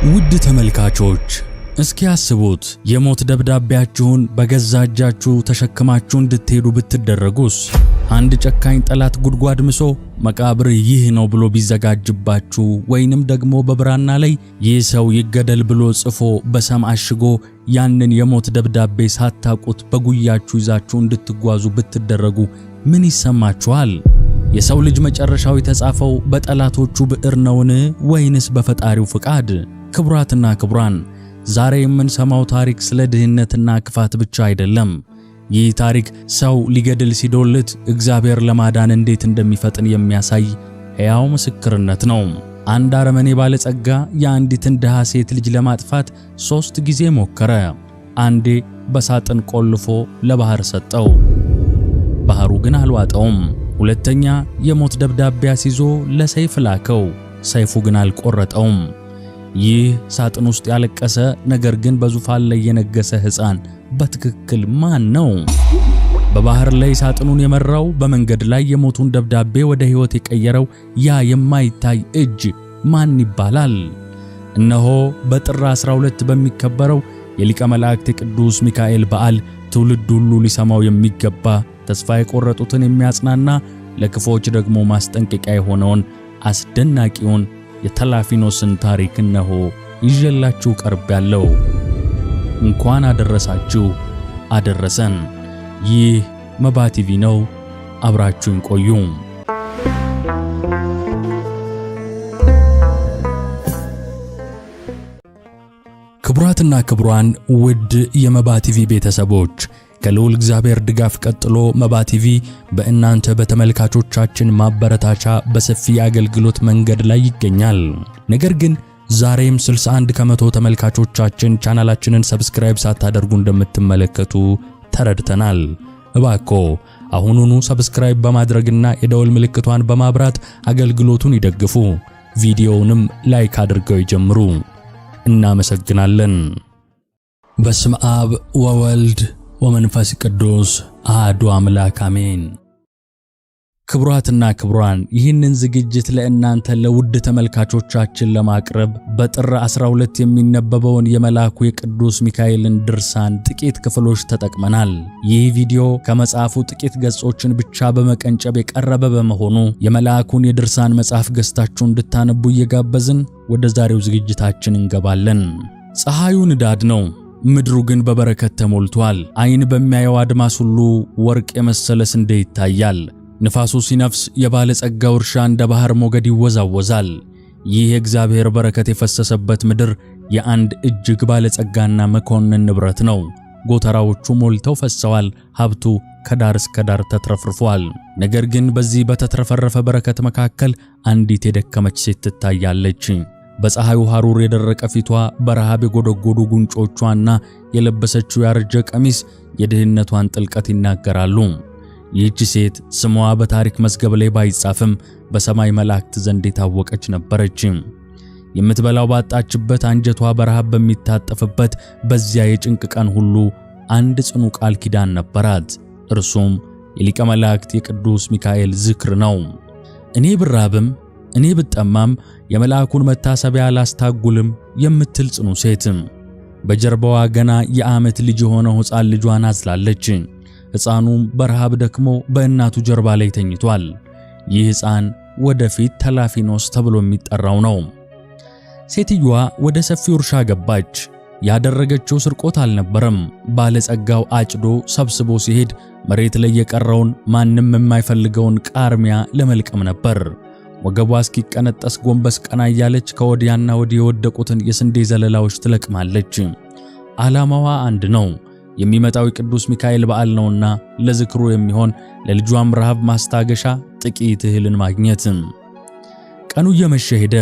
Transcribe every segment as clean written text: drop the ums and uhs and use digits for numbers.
ውድ ተመልካቾች፣ እስኪ አስቡት፣ የሞት ደብዳቤያችሁን በገዛ እጃችሁ ተሸክማችሁ እንድትሄዱ ብትደረጉስ? አንድ ጨካኝ ጠላት ጉድጓድ ምሶ መቃብር ይህ ነው ብሎ ቢዘጋጅባችሁ፣ ወይንም ደግሞ በብራና ላይ ይህ ሰው ይገደል ብሎ ጽፎ በሰም አሽጎ ያንን የሞት ደብዳቤ ሳታውቁት በጉያችሁ ይዛችሁ እንድትጓዙ ብትደረጉ ምን ይሰማችኋል? የሰው ልጅ መጨረሻው የተጻፈው በጠላቶቹ ብዕር ነውን ወይንስ በፈጣሪው ፍቃድ? ክቡራትና ክቡራን፣ ዛሬ የምንሰማው ታሪክ ስለ ድህነትና ክፋት ብቻ አይደለም። ይህ ታሪክ ሰው ሊገድል ሲዶልት እግዚአብሔር ለማዳን እንዴት እንደሚፈጥን የሚያሳይ ሕያው ምስክርነት ነው። አንድ አረመኔ ባለጸጋ የአንዲትን ድሃ ሴት ልጅ ለማጥፋት 3 ጊዜ ሞከረ። አንዴ በሳጥን ቆልፎ ለባህር ሰጠው፣ ባህሩ ግን አልዋጠውም። ሁለተኛ የሞት ደብዳቤ አስይዞ ለሰይፍ ላከው፣ ሰይፉ ግን አልቆረጠውም። ይህ ሳጥን ውስጥ ያለቀሰ ነገር ግን በዙፋን ላይ የነገሰ ሕፃን በትክክል ማን ነው? በባህር ላይ ሳጥኑን የመራው፣ በመንገድ ላይ የሞቱን ደብዳቤ ወደ ሕይወት የቀየረው ያ የማይታይ እጅ ማን ይባላል? እነሆ በጥር 12 በሚከበረው የሊቀ መላእክት የቅዱስ ሚካኤል በዓል ትውልድ ሁሉ ሊሰማው የሚገባ፣ ተስፋ የቆረጡትን የሚያጽናና፣ ለክፉዎች ደግሞ ማስጠንቀቂያ የሆነውን አስደናቂውን የተላፊኖስን ታሪክ እነሆ ይዤላችሁ ቀርቤያለሁ። እንኳን አደረሳችሁ አደረሰን። ይህ መባ ቲቪ ነው። አብራችሁን ቆዩ። ክቡራትና ክቡራን፣ ውድ የመባ ቲቪ ቤተሰቦች፣ ከልዑል እግዚአብሔር ድጋፍ ቀጥሎ መባ ቲቪ በእናንተ በተመልካቾቻችን ማበረታቻ በሰፊ የአገልግሎት መንገድ ላይ ይገኛል። ነገር ግን ዛሬም 61% ተመልካቾቻችን ቻናላችንን subscribe ሳታደርጉ እንደምትመለከቱ ተረድተናል። እባክዎ አሁኑኑ subscribe በማድረግና የደወል ምልክቷን በማብራት አገልግሎቱን ይደግፉ። ቪዲዮውንም like አድርገው ይጀምሩ። እናመሰግናለን። በስመ አብ ወወልድ ወመንፈስ ቅዱስ አሐዱ አምላክ አሜን። ክቡራትና ክቡራን፣ ይህንን ዝግጅት ለእናንተ ለውድ ተመልካቾቻችን ለማቅረብ በጥር 12 የሚነበበውን የመልአኩ የቅዱስ ሚካኤልን ድርሳን ጥቂት ክፍሎች ተጠቅመናል። ይህ ቪዲዮ ከመጽሐፉ ጥቂት ገጾችን ብቻ በመቀንጨብ የቀረበ በመሆኑ የመልአኩን የድርሳን መጽሐፍ ገዝታችሁ እንድታነቡ እየጋበዝን ወደ ዛሬው ዝግጅታችን እንገባለን። ፀሐዩ ንዳድ ነው፣ ምድሩ ግን በበረከት ተሞልቷል። ዓይን በሚያየው አድማስ ሁሉ ወርቅ የመሰለ ስንዴ ይታያል። ንፋሱ ሲነፍስ የባለጸጋው እርሻ እንደ ባህር ሞገድ ይወዛወዛል። ይህ የእግዚአብሔር በረከት የፈሰሰበት ምድር የአንድ እጅግ ባለጸጋና መኮንን ንብረት ነው። ጎተራዎቹ ሞልተው ፈሰዋል። ሀብቱ ከዳር እስከ ዳር ተትረፍርፏል። ነገር ግን በዚህ በተትረፈረፈ በረከት መካከል አንዲት የደከመች ሴት ትታያለች። በፀሐዩ ሐሩር የደረቀ ፊቷ፣ በረሃብ የጎደጎዱ ጉንጮቿና የለበሰችው ያረጀ ቀሚስ የድህነቷን ጥልቀት ይናገራሉ። ይህች ሴት ስሟ በታሪክ መዝገብ ላይ ባይጻፍም በሰማይ መላእክት ዘንድ የታወቀች ነበረች። የምትበላው ባጣችበት፣ አንጀቷ በረሃብ በሚታጠፍበት በዚያ የጭንቅ ቀን ሁሉ አንድ ጽኑ ቃል ኪዳን ነበራት። እርሱም የሊቀ መላእክት የቅዱስ ሚካኤል ዝክር ነው። እኔ ብራብም እኔ ብጠማም የመልአኩን መታሰቢያ አላስታጉልም የምትል ጽኑ ሴት በጀርባዋ ገና የዓመት ልጅ የሆነው ሕፃን ልጇን አዝላለች። ሕፃኑም በረሃብ ደክሞ በእናቱ ጀርባ ላይ ተኝቷል። ይህ ሕፃን ወደፊት ተላፊኖስ ተብሎ የሚጠራው ነው። ሴትዮዋ ወደ ሰፊው እርሻ ገባች። ያደረገችው ስርቆት አልነበረም። ባለጸጋው አጭዶ ሰብስቦ ሲሄድ መሬት ላይ የቀረውን ማንም የማይፈልገውን ቃርሚያ ለመልቀም ነበር። ወገቧ እስኪቀነጠስ ጎንበስ ቀና እያለች ከወዲያና ወዲህ የወደቁትን የስንዴ ዘለላዎች ትለቅማለች። ዓላማዋ አንድ ነው። የሚመጣው የቅዱስ ሚካኤል በዓል ነውና ለዝክሩ የሚሆን፣ ለልጇም ረሃብ ማስታገሻ ጥቂት እህልን ማግኘት። ቀኑ እየመሸ ሄደ።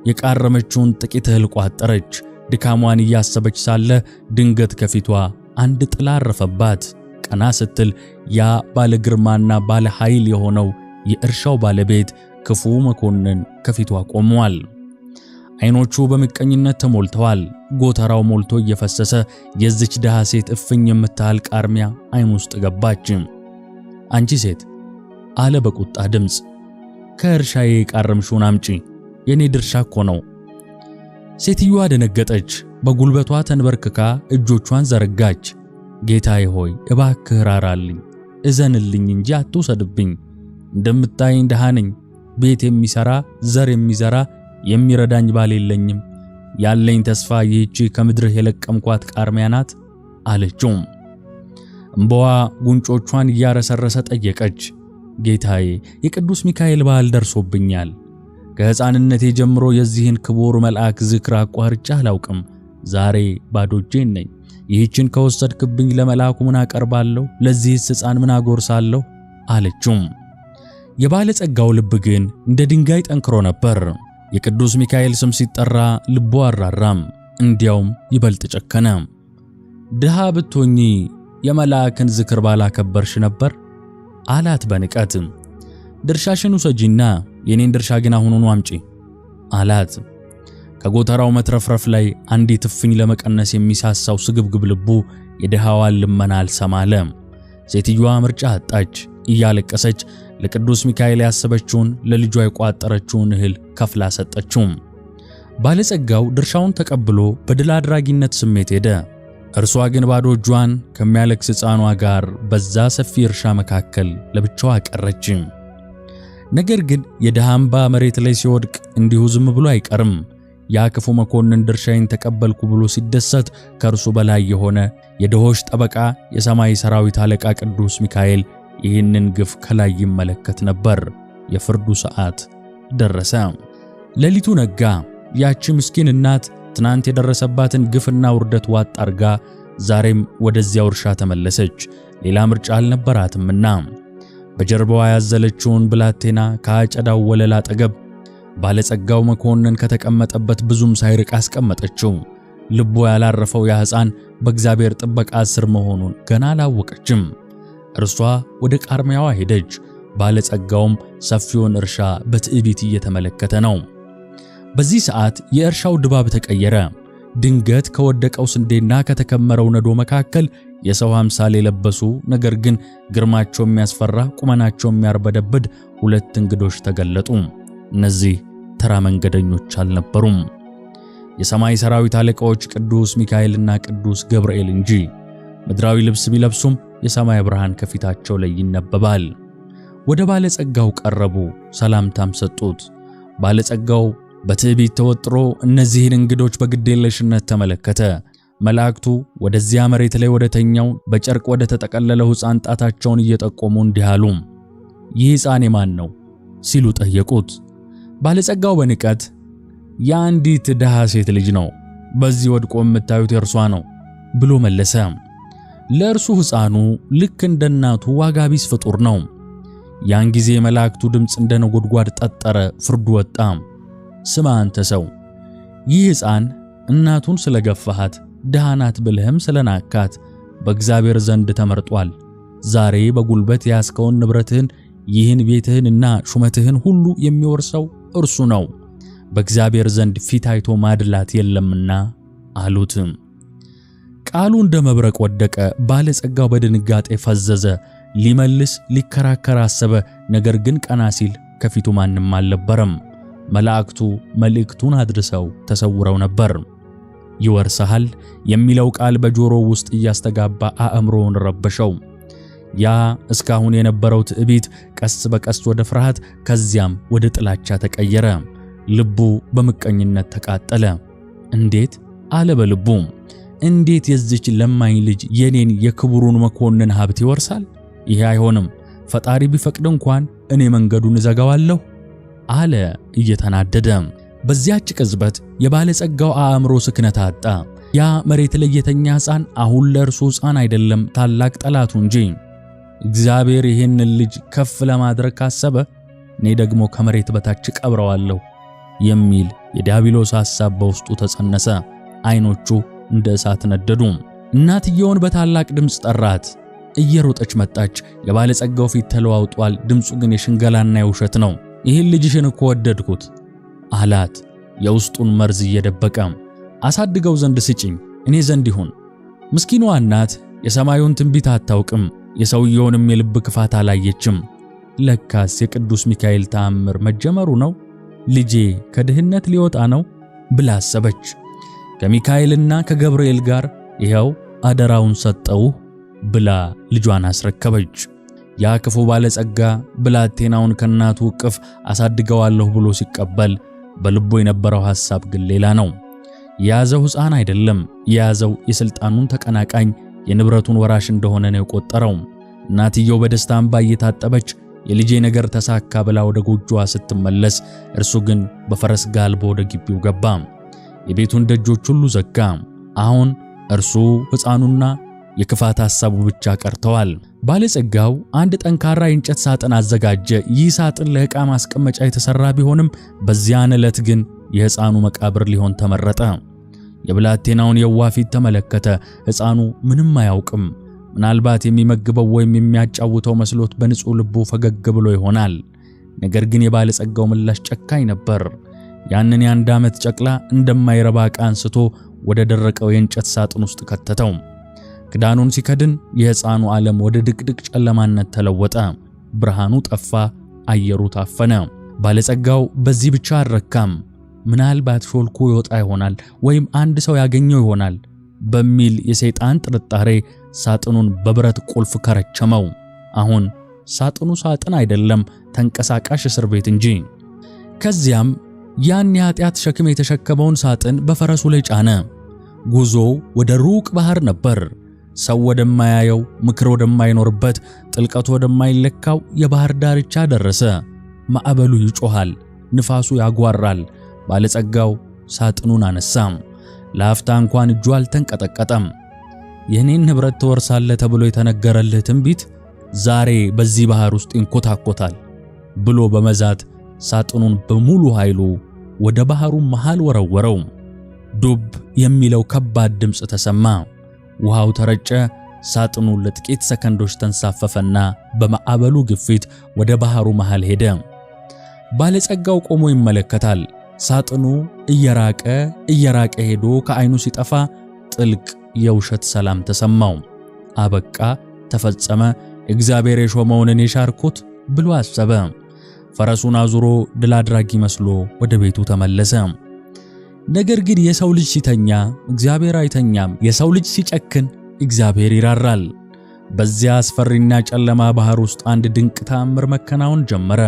የቃረመችውን ጥቂት እህል ቋጠረች። ድካሟን እያሰበች ሳለ ድንገት ከፊቷ አንድ ጥላ አረፈባት። ቀና ስትል ያ ባለ ግርማና ባለ ኃይል የሆነው የእርሻው ባለቤት ክፉ መኮንን ከፊቷ ቆሟል። ዓይኖቹ በምቀኝነት ተሞልተዋል። ጎተራው ሞልቶ እየፈሰሰ የዚች ድሃ ሴት እፍኝ የምታህል ቃርሚያ ዓይን ውስጥ ገባች። አንቺ ሴት፣ አለ በቁጣ ድምፅ፣ ከእርሻዬ የቃረምሽውን አምጪ፣ የኔ ድርሻ እኮ ነው። ሴትዮዋ ደነገጠች። በጉልበቷ ተንበርክካ እጆቿን ዘረጋች። ጌታዬ ሆይ እባክህ ራራልኝ፣ እዘንልኝ እንጂ አትውሰድብኝ። እንደምታየኝ ድሃ ነኝ። ቤት የሚሰራ ዘር የሚዘራ የሚረዳኝ ባል የለኝም። ያለኝ ተስፋ ይህቺ ከምድርህ የለቀምኳት ቃርሚያ ናት አለችው። እምባዋ ጉንጮቿን እያረሰረሰ ጠየቀች። ጌታዬ፣ የቅዱስ ሚካኤል በዓል ደርሶብኛል። ከሕፃንነቴ ጀምሮ የዚህን ክቡር መልአክ ዝክር አቋርጬ አላውቅም። ዛሬ ባዶ እጄን ነኝ። ይህችን ከወሰድክብኝ ለመልአኩ ምን አቀርባለሁ? ለዚህስ ሕፃን ምን አጎርሳለሁ? አለችው። የባለጸጋው ልብ ግን እንደ ድንጋይ ጠንክሮ ነበር። የቅዱስ ሚካኤል ስም ሲጠራ ልቡ አራራም፣ እንዲያውም ይበልጥ ጨከነ። ድሃ ብትሆኚ የመልአክን ዝክር ባላከበርሽ ነበር አላት በንቀት። ድርሻሽን ውሰጂና የኔን ድርሻ ግን አሁኑኑ አምጪ አላት። ከጎተራው መትረፍረፍ ላይ አንዲት እፍኝ ለመቀነስ የሚሳሳው ስግብግብ ልቡ የድሃዋን ልመና አልሰማ አለ። ሴትዮዋ ምርጫ አጣች። እያለቀሰች ለቅዱስ ሚካኤል ያሰበችውን ለልጇ የቋጠረችውን እህል ከፍላ ሰጠችው። ባለጸጋው ድርሻውን ተቀብሎ በድል አድራጊነት ስሜት ሄደ። እርሷ ግን ባዶ እጇን ከሚያለቅስ ሕፃኗ ጋር በዛ ሰፊ እርሻ መካከል ለብቻዋ ቀረች። ነገር ግን የድሃ እምባ መሬት ላይ ሲወድቅ እንዲሁ ዝም ብሎ አይቀርም። ያ ክፉ መኮንን ድርሻዬን ተቀበልኩ ብሎ ሲደሰት ከእርሱ በላይ የሆነ የድሆች ጠበቃ የሰማይ ሰራዊት አለቃ ቅዱስ ሚካኤል ይህንን ግፍ ከላይ ይመለከት ነበር። የፍርዱ ሰዓት ደረሰ። ሌሊቱ ነጋ። ያቺ ምስኪን እናት ትናንት የደረሰባትን ግፍና ውርደት ዋጥ አርጋ ዛሬም ወደዚያው እርሻ ተመለሰች። ሌላ ምርጫ አልነበራትምና በጀርባዋ ያዘለችውን ብላቴና ከአጨዳው ወለል አጠገብ ባለጸጋው መኮንን ከተቀመጠበት ብዙም ሳይርቅ አስቀመጠችው። ልቦ ያላረፈው ያ ሕፃን በእግዚአብሔር ጥበቃ ስር መሆኑን ገና አላወቀችም። እርሷ ወደ ቃርሚያዋ ሄደች። ባለጸጋውም ሰፊውን እርሻ በትዕቢት እየተመለከተ ነው። በዚህ ሰዓት የእርሻው ድባብ ተቀየረ። ድንገት ከወደቀው ስንዴና ከተከመረው ነዶ መካከል የሰው አምሳል የለበሱ ነገር ግን ግርማቸው የሚያስፈራ ቁመናቸው የሚያርበደብድ ሁለት እንግዶች ተገለጡ። እነዚህ ተራ መንገደኞች አልነበሩም። የሰማይ ሰራዊት አለቃዎች ቅዱስ ሚካኤልና ቅዱስ ገብርኤል እንጂ። ምድራዊ ልብስ ቢለብሱም የሰማይ ብርሃን ከፊታቸው ላይ ይነበባል። ወደ ባለጸጋው ቀረቡ፣ ሰላምታም ሰጡት። ባለጸጋው በትዕቢት ተወጥሮ እነዚህን እንግዶች በግዴለሽነት ተመለከተ። መላእክቱ ወደዚያ መሬት ላይ ወደ ተኛው በጨርቅ ወደ ተጠቀለለው ሕፃን ጣታቸውን እየጠቆሙ እንዲህ አሉ፣ ይህ ሕፃን የማን ነው ሲሉ ጠየቁት። ባለጸጋው በንቀት የአንዲት ድሃ ሴት ልጅ ነው፣ በዚህ ወድቆ የምታዩት የእርሷ ነው ብሎ መለሰ። ለእርሱ ሕፃኑ ልክ እንደ እናቱ ዋጋ ቢስ ፍጡር ነው። ያን ጊዜ የመላእክቱ ድምፅ እንደ ነጎድጓድ ጠጠረ፣ ፍርዱ ወጣ። ስማ አንተ ሰው፣ ይህ ሕፃን እናቱን ስለገፋሃት ድሃ ናት ብለህም ስለናካት በእግዚአብሔር ዘንድ ተመርጧል። ዛሬ በጉልበት የያዝከውን ንብረትህን ይህን ቤትህንና ሹመትህን ሁሉ የሚወርሰው እርሱ ነው። በእግዚአብሔር ዘንድ ፊት አይቶ ማድላት የለምና አሉት። ቃሉ እንደ መብረቅ ወደቀ። ባለጸጋው በድንጋጤ ፈዘዘ። ሊመልስ ሊከራከር አሰበ። ነገር ግን ቀና ሲል ከፊቱ ማንም አልነበረም። መላእክቱ መልእክቱን አድርሰው ተሰውረው ነበር። ይወርስሃል የሚለው ቃል በጆሮው ውስጥ እያስተጋባ አእምሮውን ረበሸው። ያ እስካሁን የነበረው ትዕቢት ቀስ በቀስ ወደ ፍርሃት፣ ከዚያም ወደ ጥላቻ ተቀየረ። ልቡ በምቀኝነት ተቃጠለ። እንዴት አለ በልቡ፣ እንዴት የዚች ለማኝ ልጅ የኔን የክቡሩን መኮንን ሀብት ይወርሳል? ይሄ አይሆንም። ፈጣሪ ቢፈቅድ እንኳን እኔ መንገዱን እዘጋዋለሁ አለ እየተናደደ። በዚያች ቅጽበት የባለጸጋው አእምሮ ስክነት አጣ። ያ መሬት ላይ የተኛ ሕፃን አሁን ለእርሱ ሕፃን አይደለም፣ ታላቅ ጠላቱ እንጂ። እግዚአብሔር ይህንን ልጅ ከፍ ለማድረግ ካሰበ እኔ ደግሞ ከመሬት በታች ቀብረዋለሁ የሚል የዲያብሎስ ሐሳብ በውስጡ ተጸነሰ። አይኖቹ እንደ እሳት ነደዱ። እናትየውን በታላቅ ድምፅ ጠራት። እየሮጠች መጣች። የባለጸጋው ፊት ተለዋውጧል። ድምፁ ግን የሽንገላና የውሸት ነው። ይህን ልጅሽን እኮ ወደድኩት አላት፣ የውስጡን መርዝ እየደበቀ። አሳድገው ዘንድ ስጭኝ፣ እኔ ዘንድ ይሁን። ምስኪኗ እናት የሰማዩን ትንቢት አታውቅም፣ የሰውየውንም የልብ ክፋት አላየችም። ለካስ የቅዱስ ሚካኤል ተአምር መጀመሩ ነው። ልጄ ከድህነት ሊወጣ ነው ብላ አሰበች። ከሚካኤልና ከገብርኤል ጋር ይኸው አደራውን ሰጠው ብላ ልጇን አስረከበች። ያ ክፉ ባለጸጋ ብላቴናውን ከእናቱ እቅፍ አሳድገዋለሁ ብሎ ሲቀበል በልቡ የነበረው ሐሳብ ግን ሌላ ነው። የያዘው ሕፃን አይደለም፣ የያዘው የሥልጣኑን ተቀናቃኝ የንብረቱን ወራሽ እንደሆነ ነው የቆጠረው። እናትየው በደስታ እንባ እየታጠበች የልጄ ነገር ተሳካ ብላ ወደ ጎጆዋ ስትመለስ፣ እርሱ ግን በፈረስ ጋልቦ ወደ ግቢው ገባ። የቤቱን ደጆች ሁሉ ዘጋ። አሁን እርሱ፣ ሕፃኑና የክፋት ሐሳቡ ብቻ ቀርተዋል። ባለጸጋው አንድ ጠንካራ የእንጨት ሳጥን አዘጋጀ። ይህ ሳጥን ለዕቃ ማስቀመጫ የተሰራ ቢሆንም በዚያን ዕለት ግን የሕፃኑ መቃብር ሊሆን ተመረጠ። የብላቴናውን የዋህ ፊት ተመለከተ። ሕፃኑ ምንም አያውቅም። ምናልባት የሚመግበው ወይም የሚያጫውተው መስሎት በንጹሕ ልቡ ፈገግ ብሎ ይሆናል። ነገር ግን የባለጸጋው ምላሽ ጨካኝ ነበር። ያንን የአንድ ዓመት ጨቅላ እንደማይረባ ዕቃ አንስቶ ወደ ደረቀው የእንጨት ሳጥን ውስጥ ከተተው። ክዳኑን ሲከድን የሕፃኑ ዓለም ወደ ድቅድቅ ጨለማነት ተለወጠ። ብርሃኑ ጠፋ፣ አየሩ ታፈነ። ባለጸጋው በዚህ ብቻ አልረካም። ምናልባት ሾልኮ ይወጣ ይሆናል ወይም አንድ ሰው ያገኘው ይሆናል በሚል የሰይጣን ጥርጣሬ ሳጥኑን በብረት ቁልፍ ከረቸመው። አሁን ሳጥኑ ሳጥን አይደለም፣ ተንቀሳቃሽ እስር ቤት እንጂ። ከዚያም ያን የኃጢአት ሸክም የተሸከመውን ሳጥን በፈረሱ ላይ ጫነ። ጉዞው ወደ ሩቅ ባህር ነበር። ሰው ወደማያየው፣ ምክር ወደማይኖርበት፣ ጥልቀቱ ወደማይለካው የባህር ዳርቻ ደረሰ። ማዕበሉ ይጮሃል፣ ንፋሱ ያጓራል። ባለጸጋው ሳጥኑን አነሳ። ለአፍታ እንኳን እጁ አልተንቀጠቀጠም። የኔን ንብረት ትወርሳለህ ተብሎ የተነገረልህ ትንቢት ዛሬ በዚህ ባህር ውስጥ ይንኮታኮታል ብሎ በመዛት ሳጥኑን በሙሉ ኃይሉ ወደ ባህሩ መሃል ወረወረው። ዱብ የሚለው ከባድ ድምፅ ተሰማ። ውሃው ተረጨ። ሳጥኑ ለጥቂት ሰከንዶች ተንሳፈፈና በማዕበሉ ግፊት ወደ ባህሩ መሃል ሄደ። ባለጸጋው ቆሞ ይመለከታል። ሳጥኑ እየራቀ እየራቀ ሄዶ ከዓይኑ ሲጠፋ ጥልቅ የውሸት ሰላም ተሰማው። አበቃ፣ ተፈጸመ፣ እግዚአብሔር የሾመውን እኔ ሻርኩት ብሎ አሰበ። ፈረሱን አዙሮ ድል አድራጊ መስሎ ወደ ቤቱ ተመለሰ። ነገር ግን የሰው ልጅ ሲተኛ እግዚአብሔር አይተኛም። የሰው ልጅ ሲጨክን እግዚአብሔር ይራራል። በዚያ አስፈሪና ጨለማ ባህር ውስጥ አንድ ድንቅ ተአምር መከናወን ጀመረ።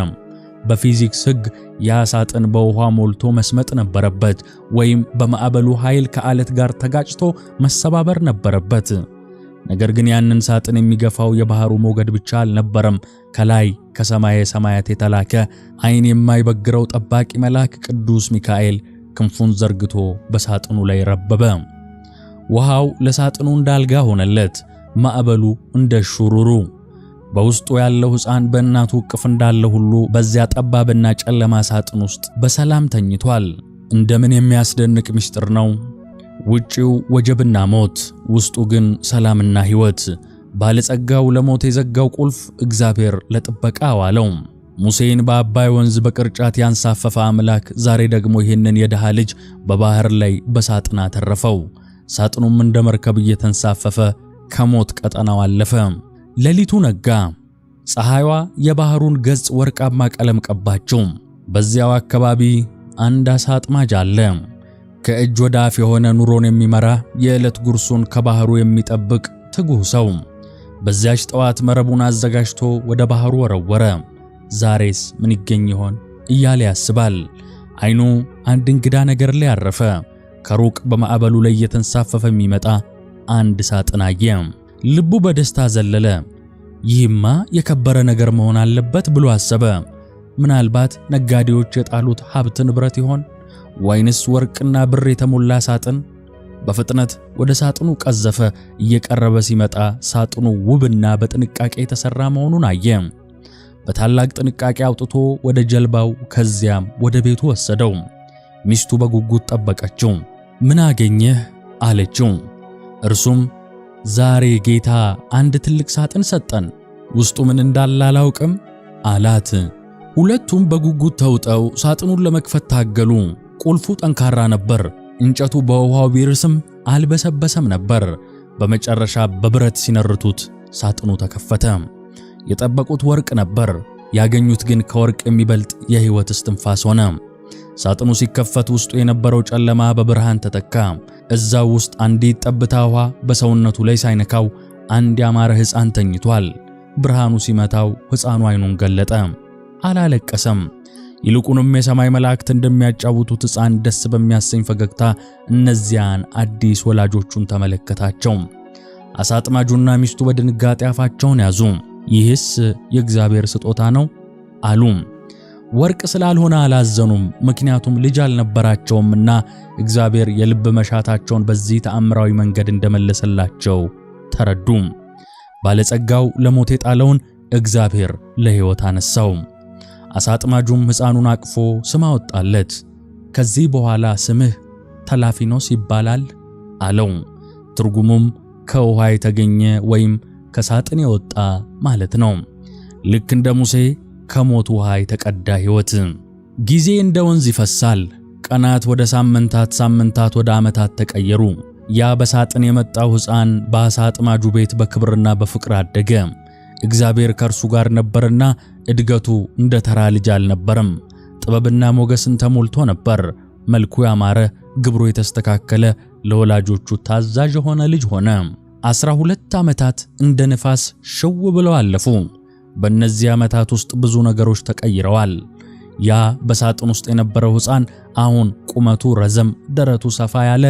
በፊዚክስ ሕግ ያ ሳጥን በውሃ ሞልቶ መስመጥ ነበረበት፣ ወይም በማዕበሉ ኃይል ከዓለት ጋር ተጋጭቶ መሰባበር ነበረበት። ነገር ግን ያንን ሳጥን የሚገፋው የባህሩ ሞገድ ብቻ አልነበረም። ከላይ ከሰማየ ሰማያት የተላከ ዓይን የማይበግረው ጠባቂ መልአክ ቅዱስ ሚካኤል ክንፉን ዘርግቶ በሳጥኑ ላይ ረበበ። ውሃው ለሳጥኑ እንዳልጋ ሆነለት፣ ማዕበሉ እንደ ሹሩሩ። በውስጡ ያለው ሕፃን በእናቱ እቅፍ እንዳለ ሁሉ በዚያ ጠባብና ጨለማ ሳጥን ውስጥ በሰላም ተኝቷል። እንደምን የሚያስደንቅ ምስጢር ነው! ውጪው ወጀብና ሞት፣ ውስጡ ግን ሰላምና ሕይወት። ባለጸጋው ለሞት የዘጋው ቁልፍ እግዚአብሔር ለጥበቃ አዋለው። ሙሴን በአባይ ወንዝ በቅርጫት ያንሳፈፈ አምላክ ዛሬ ደግሞ ይህንን የድሃ ልጅ በባህር ላይ በሳጥን አተረፈው። ሳጥኑም እንደ መርከብ እየተንሳፈፈ ከሞት ቀጠናው አለፈ። ሌሊቱ ነጋ። ፀሐይዋ የባህሩን ገጽ ወርቃማ ቀለም ቀባችው። በዚያው አካባቢ አንድ ዓሣ አጥማጅ አለ። ከእጅ ወደ አፍ የሆነ ኑሮን የሚመራ፣ የዕለት ጉርሱን ከባህሩ የሚጠብቅ ትጉህ ሰው። በዚያች ጠዋት መረቡን አዘጋጅቶ ወደ ባህሩ ወረወረ። ዛሬስ ምን ይገኝ ይሆን እያለ ያስባል። ዓይኑ አንድ እንግዳ ነገር ላይ አረፈ። ከሩቅ በማዕበሉ ላይ እየተንሳፈፈ የሚመጣ አንድ ሳጥን አየ። ልቡ በደስታ ዘለለ። ይህማ የከበረ ነገር መሆን አለበት ብሎ አሰበ። ምናልባት ነጋዴዎች የጣሉት ሀብት ንብረት ይሆን? ወይንስ ወርቅና ብር የተሞላ ሳጥን? በፍጥነት ወደ ሳጥኑ ቀዘፈ። እየቀረበ ሲመጣ ሳጥኑ ውብና በጥንቃቄ የተሰራ መሆኑን አየ። በታላቅ ጥንቃቄ አውጥቶ ወደ ጀልባው ከዚያም ወደ ቤቱ ወሰደው። ሚስቱ በጉጉት ጠበቀችው። ምን አገኘህ አለችው። እርሱም ዛሬ ጌታ አንድ ትልቅ ሳጥን ሰጠን፣ ውስጡ ምን እንዳለ አላውቅም አላት። ሁለቱም በጉጉት ተውጠው ሳጥኑን ለመክፈት ታገሉ። ቁልፉ ጠንካራ ነበር። እንጨቱ በውሃው ቢርስም አልበሰበሰም ነበር። በመጨረሻ በብረት ሲነርቱት ሳጥኑ ተከፈተ። የጠበቁት ወርቅ ነበር። ያገኙት ግን ከወርቅ የሚበልጥ የሕይወት እስትንፋስ ሆነ። ሳጥኑ ሲከፈት ውስጡ የነበረው ጨለማ በብርሃን ተተካ። እዛው ውስጥ አንዲት ጠብታ ውሃ በሰውነቱ ላይ ሳይነካው አንድ ያማረ ሕፃን ተኝቷል። ብርሃኑ ሲመታው ሕፃኑ አይኑን ገለጠ። አላለቀሰም። ይልቁንም የሰማይ መላእክት እንደሚያጫውቱት ሕፃን ደስ በሚያሰኝ ፈገግታ እነዚያን አዲስ ወላጆቹን ተመለከታቸው። አሳ አጥማጁና ሚስቱ በድንጋጤ አፋቸውን ያዙ። ይህስ የእግዚአብሔር ስጦታ ነው አሉ። ወርቅ ስላልሆነ አላዘኑም፣ ምክንያቱም ልጅ አልነበራቸውምና እግዚአብሔር የልብ መሻታቸውን በዚህ ተአምራዊ መንገድ እንደመለሰላቸው ተረዱ። ባለጸጋው ለሞት የጣለውን እግዚአብሔር ለሕይወት አነሳው። አሳ አጥማጁም ሕፃኑን አቅፎ ስም አወጣለት። ከዚህ በኋላ ስምህ ተላፊኖስ ይባላል አለው። ትርጉሙም ከውሃ የተገኘ ወይም ከሳጥን የወጣ ማለት ነው። ልክ እንደ ሙሴ ከሞት ውሃ የተቀዳ ሕይወት። ጊዜ እንደ ወንዝ ይፈሳል። ቀናት ወደ ሳምንታት፣ ሳምንታት ወደ ዓመታት ተቀየሩ። ያ በሳጥን የመጣው ሕፃን በዓሣ አጥማጁ ቤት በክብርና በፍቅር አደገ። እግዚአብሔር ከእርሱ ጋር ነበርና እድገቱ እንደ ተራ ልጅ አልነበረም። ጥበብና ሞገስን ተሞልቶ ነበር። መልኩ ያማረ፣ ግብሩ የተስተካከለ፣ ለወላጆቹ ታዛዥ የሆነ ልጅ ሆነ። 12 ዓመታት እንደ ንፋስ ሽው ብለው አለፉ። በእነዚህ ዓመታት ውስጥ ብዙ ነገሮች ተቀይረዋል። ያ በሳጥን ውስጥ የነበረው ሕፃን አሁን ቁመቱ ረዘም፣ ደረቱ ሰፋ ያለ፣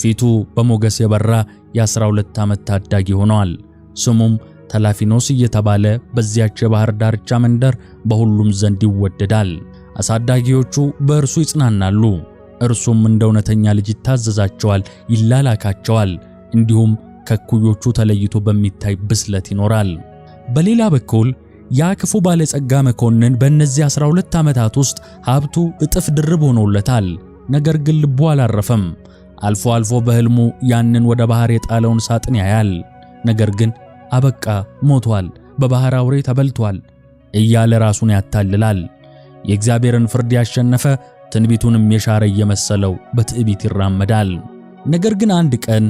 ፊቱ በሞገስ የበራ የ12 ዓመት ታዳጊ ሆኗል። ስሙም ተላፊኖስ እየተባለ በዚያች የባህር ዳርቻ መንደር በሁሉም ዘንድ ይወደዳል። አሳዳጊዎቹ በእርሱ ይጽናናሉ። እርሱም እንደ እውነተኛ ልጅ ይታዘዛቸዋል፣ ይላላካቸዋል። እንዲሁም ከእኩዮቹ ተለይቶ በሚታይ ብስለት ይኖራል። በሌላ በኩል ያ ክፉ ባለጸጋ መኮንን በእነዚህ 12 ዓመታት ውስጥ ሀብቱ እጥፍ ድርብ ሆኖለታል። ነገር ግን ልቡ አላረፈም። አልፎ አልፎ በሕልሙ ያንን ወደ ባህር የጣለውን ሳጥን ያያል። ነገር ግን አበቃ፣ ሞቷል፣ በባህር አውሬ ተበልቷል እያለ ራሱን ያታልላል። የእግዚአብሔርን ፍርድ ያሸነፈ ትንቢቱንም የሻረ እየመሰለው በትዕቢት ይራመዳል። ነገር ግን አንድ ቀን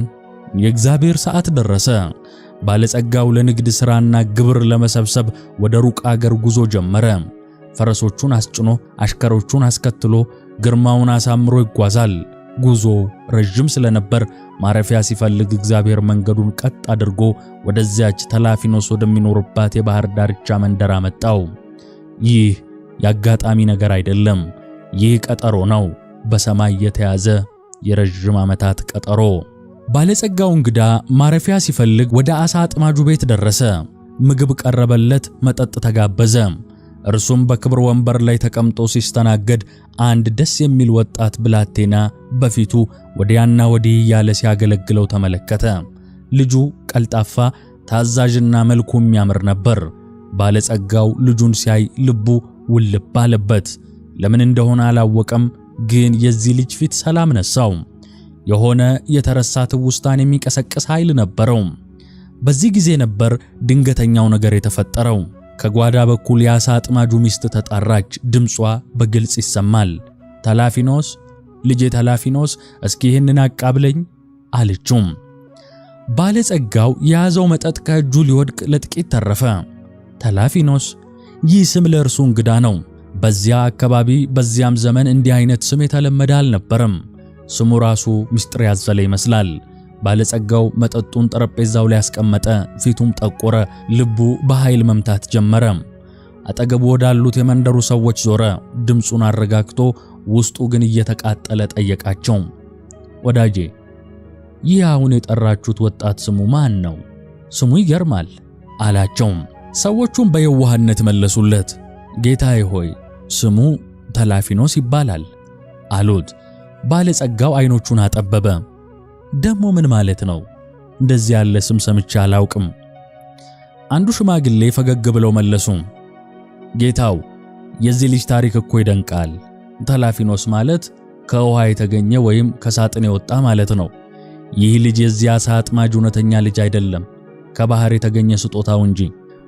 የእግዚአብሔር ሰዓት ደረሰ። ባለጸጋው ለንግድ ሥራና ግብር ለመሰብሰብ ወደ ሩቅ አገር ጉዞ ጀመረ። ፈረሶቹን አስጭኖ አሽከሮቹን አስከትሎ ግርማውን አሳምሮ ይጓዛል። ጉዞ ረዥም ስለነበር ማረፊያ ሲፈልግ እግዚአብሔር መንገዱን ቀጥ አድርጎ ወደዚያች ተላፊኖስ ወደሚኖርባት የባህር ዳርቻ መንደር አመጣው። ይህ የአጋጣሚ ነገር አይደለም። ይህ ቀጠሮ ነው፣ በሰማይ የተያዘ የረዥም ዓመታት ቀጠሮ። ባለጸጋው እንግዳ ማረፊያ ሲፈልግ ወደ ዓሣ አጥማጁ ቤት ደረሰ። ምግብ ቀረበለት፣ መጠጥ ተጋበዘ። እርሱም በክብር ወንበር ላይ ተቀምጦ ሲስተናገድ አንድ ደስ የሚል ወጣት ብላቴና በፊቱ ወዲያና ወዲህ እያለ ሲያገለግለው ተመለከተ። ልጁ ቀልጣፋ፣ ታዛዥና መልኩ የሚያምር ነበር። ባለጸጋው ልጁን ሲያይ ልቡ ውልብ አለበት። ለምን እንደሆነ አላወቀም፣ ግን የዚህ ልጅ ፊት ሰላም ነሳው። የሆነ የተረሳ ትውስታን የሚቀሰቅስ ኃይል ነበረው። በዚህ ጊዜ ነበር ድንገተኛው ነገር የተፈጠረው። ከጓዳ በኩል የዓሣ አጥማጁ ሚስት ተጣራች። ድምጿ በግልጽ ይሰማል። ተላፊኖስ፣ ልጄ ተላፊኖስ፣ እስኪ ይህንን አቃብለኝ አለችው። ባለጸጋው የያዘው መጠጥ ከእጁ ሊወድቅ ለጥቂት ተረፈ። ተላፊኖስ፣ ይህ ስም ለእርሱ እንግዳ ነው። በዚያ አካባቢ በዚያም ዘመን እንዲህ አይነት ስም የተለመደ አልነበረም። ስሙ ራሱ ምስጢር ያዘለ ይመስላል። ባለጸጋው መጠጡን ጠረጴዛው ላይ ያስቀመጠ፣ ፊቱም ጠቆረ፣ ልቡ በኃይል መምታት ጀመረ። አጠገቡ ወዳሉት የመንደሩ ሰዎች ዞረ። ድምፁን አረጋግቶ ውስጡ ግን እየተቃጠለ ጠየቃቸው። ወዳጄ፣ ይህ አሁን የጠራችሁት ወጣት ስሙ ማን ነው? ስሙ ይገርማል አላቸው። ሰዎቹም በየዋህነት መለሱለት፣ ጌታዬ ሆይ ስሙ ተላፊኖስ ይባላል አሉት። ባለጸጋው አይኖቹን አጠበበ። ደሞ ምን ማለት ነው? እንደዚህ ያለ ስም ሰምቼ አላውቅም። አንዱ ሽማግሌ ፈገግ ብለው መለሱ፣ ጌታው የዚህ ልጅ ታሪክ እኮ ይደንቃል። ተላፊኖስ ማለት ከውሃ የተገኘ ወይም ከሳጥን የወጣ ማለት ነው። ይህ ልጅ የዚያ ዓሣ አጥማጅ እውነተኛ ልጅ አይደለም፣ ከባህር የተገኘ ስጦታው እንጂ።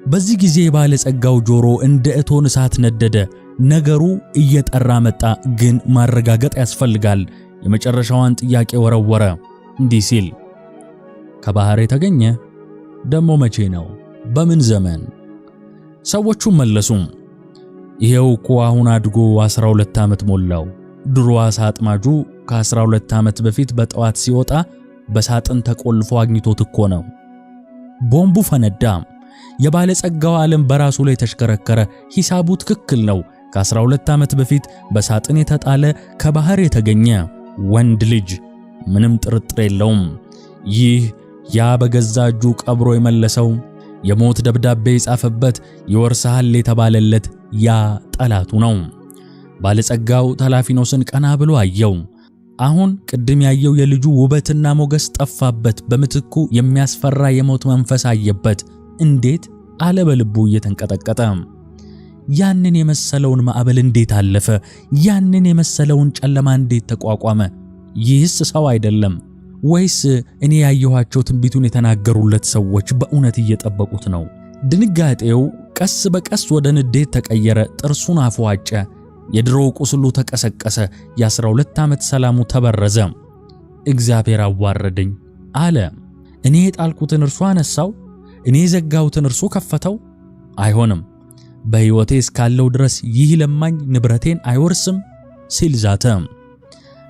በዚህ ጊዜ የባለጸጋው ጆሮ እንደ እቶን እሳት ነደደ። ነገሩ እየጠራ መጣ፣ ግን ማረጋገጥ ያስፈልጋል። የመጨረሻዋን ጥያቄ ወረወረ እንዲህ ሲል፣ ከባህር የተገኘ ደሞ መቼ ነው? በምን ዘመን? ሰዎቹም መለሱ፣ ይሄው እኮ አሁን አድጎ 12 ዓመት ሞላው። ድሮ ዓሣ አጥማጁ ከ12 ዓመት በፊት በጠዋት ሲወጣ በሳጥን ተቆልፎ አግኝቶት እኮ ነው። ቦምቡ ፈነዳ። የባለጸጋው ዓለም በራሱ ላይ ተሽከረከረ። ሂሳቡ ትክክል ነው። ከ12 ዓመት በፊት በሳጥን የተጣለ ከባህር የተገኘ ወንድ ልጅ፣ ምንም ጥርጥር የለውም። ይህ ያ በገዛ እጁ ቀብሮ የመለሰው፣ የሞት ደብዳቤ የጻፈበት፣ ይወርስሃል የተባለለት ያ ጠላቱ ነው። ባለጸጋው ተላፊኖስን ቀና ብሎ አየው። አሁን ቅድም ያየው የልጁ ውበትና ሞገስ ጠፋበት። በምትኩ የሚያስፈራ የሞት መንፈስ አየበት። እንዴት አለ በልቡ እየተንቀጠቀጠ። ያንን የመሰለውን ማዕበል እንዴት አለፈ? ያንን የመሰለውን ጨለማ እንዴት ተቋቋመ? ይህስ ሰው አይደለም ወይስ እኔ ያየኋቸው ትንቢቱን የተናገሩለት ሰዎች በእውነት እየጠበቁት ነው? ድንጋጤው ቀስ በቀስ ወደ ንዴት ተቀየረ። ጥርሱን አፏጨ። የድሮው ቁስሉ ተቀሰቀሰ። የ12 ዓመት ሰላሙ ተበረዘ። እግዚአብሔር አዋረደኝ አለ። እኔ የጣልኩትን እርሱ አነሳው፣ እኔ የዘጋሁትን እርሱ ከፈተው። አይሆንም፣ በሕይወቴ እስካለው ድረስ ይህ ለማኝ ንብረቴን አይወርስም ሲል ዛተ።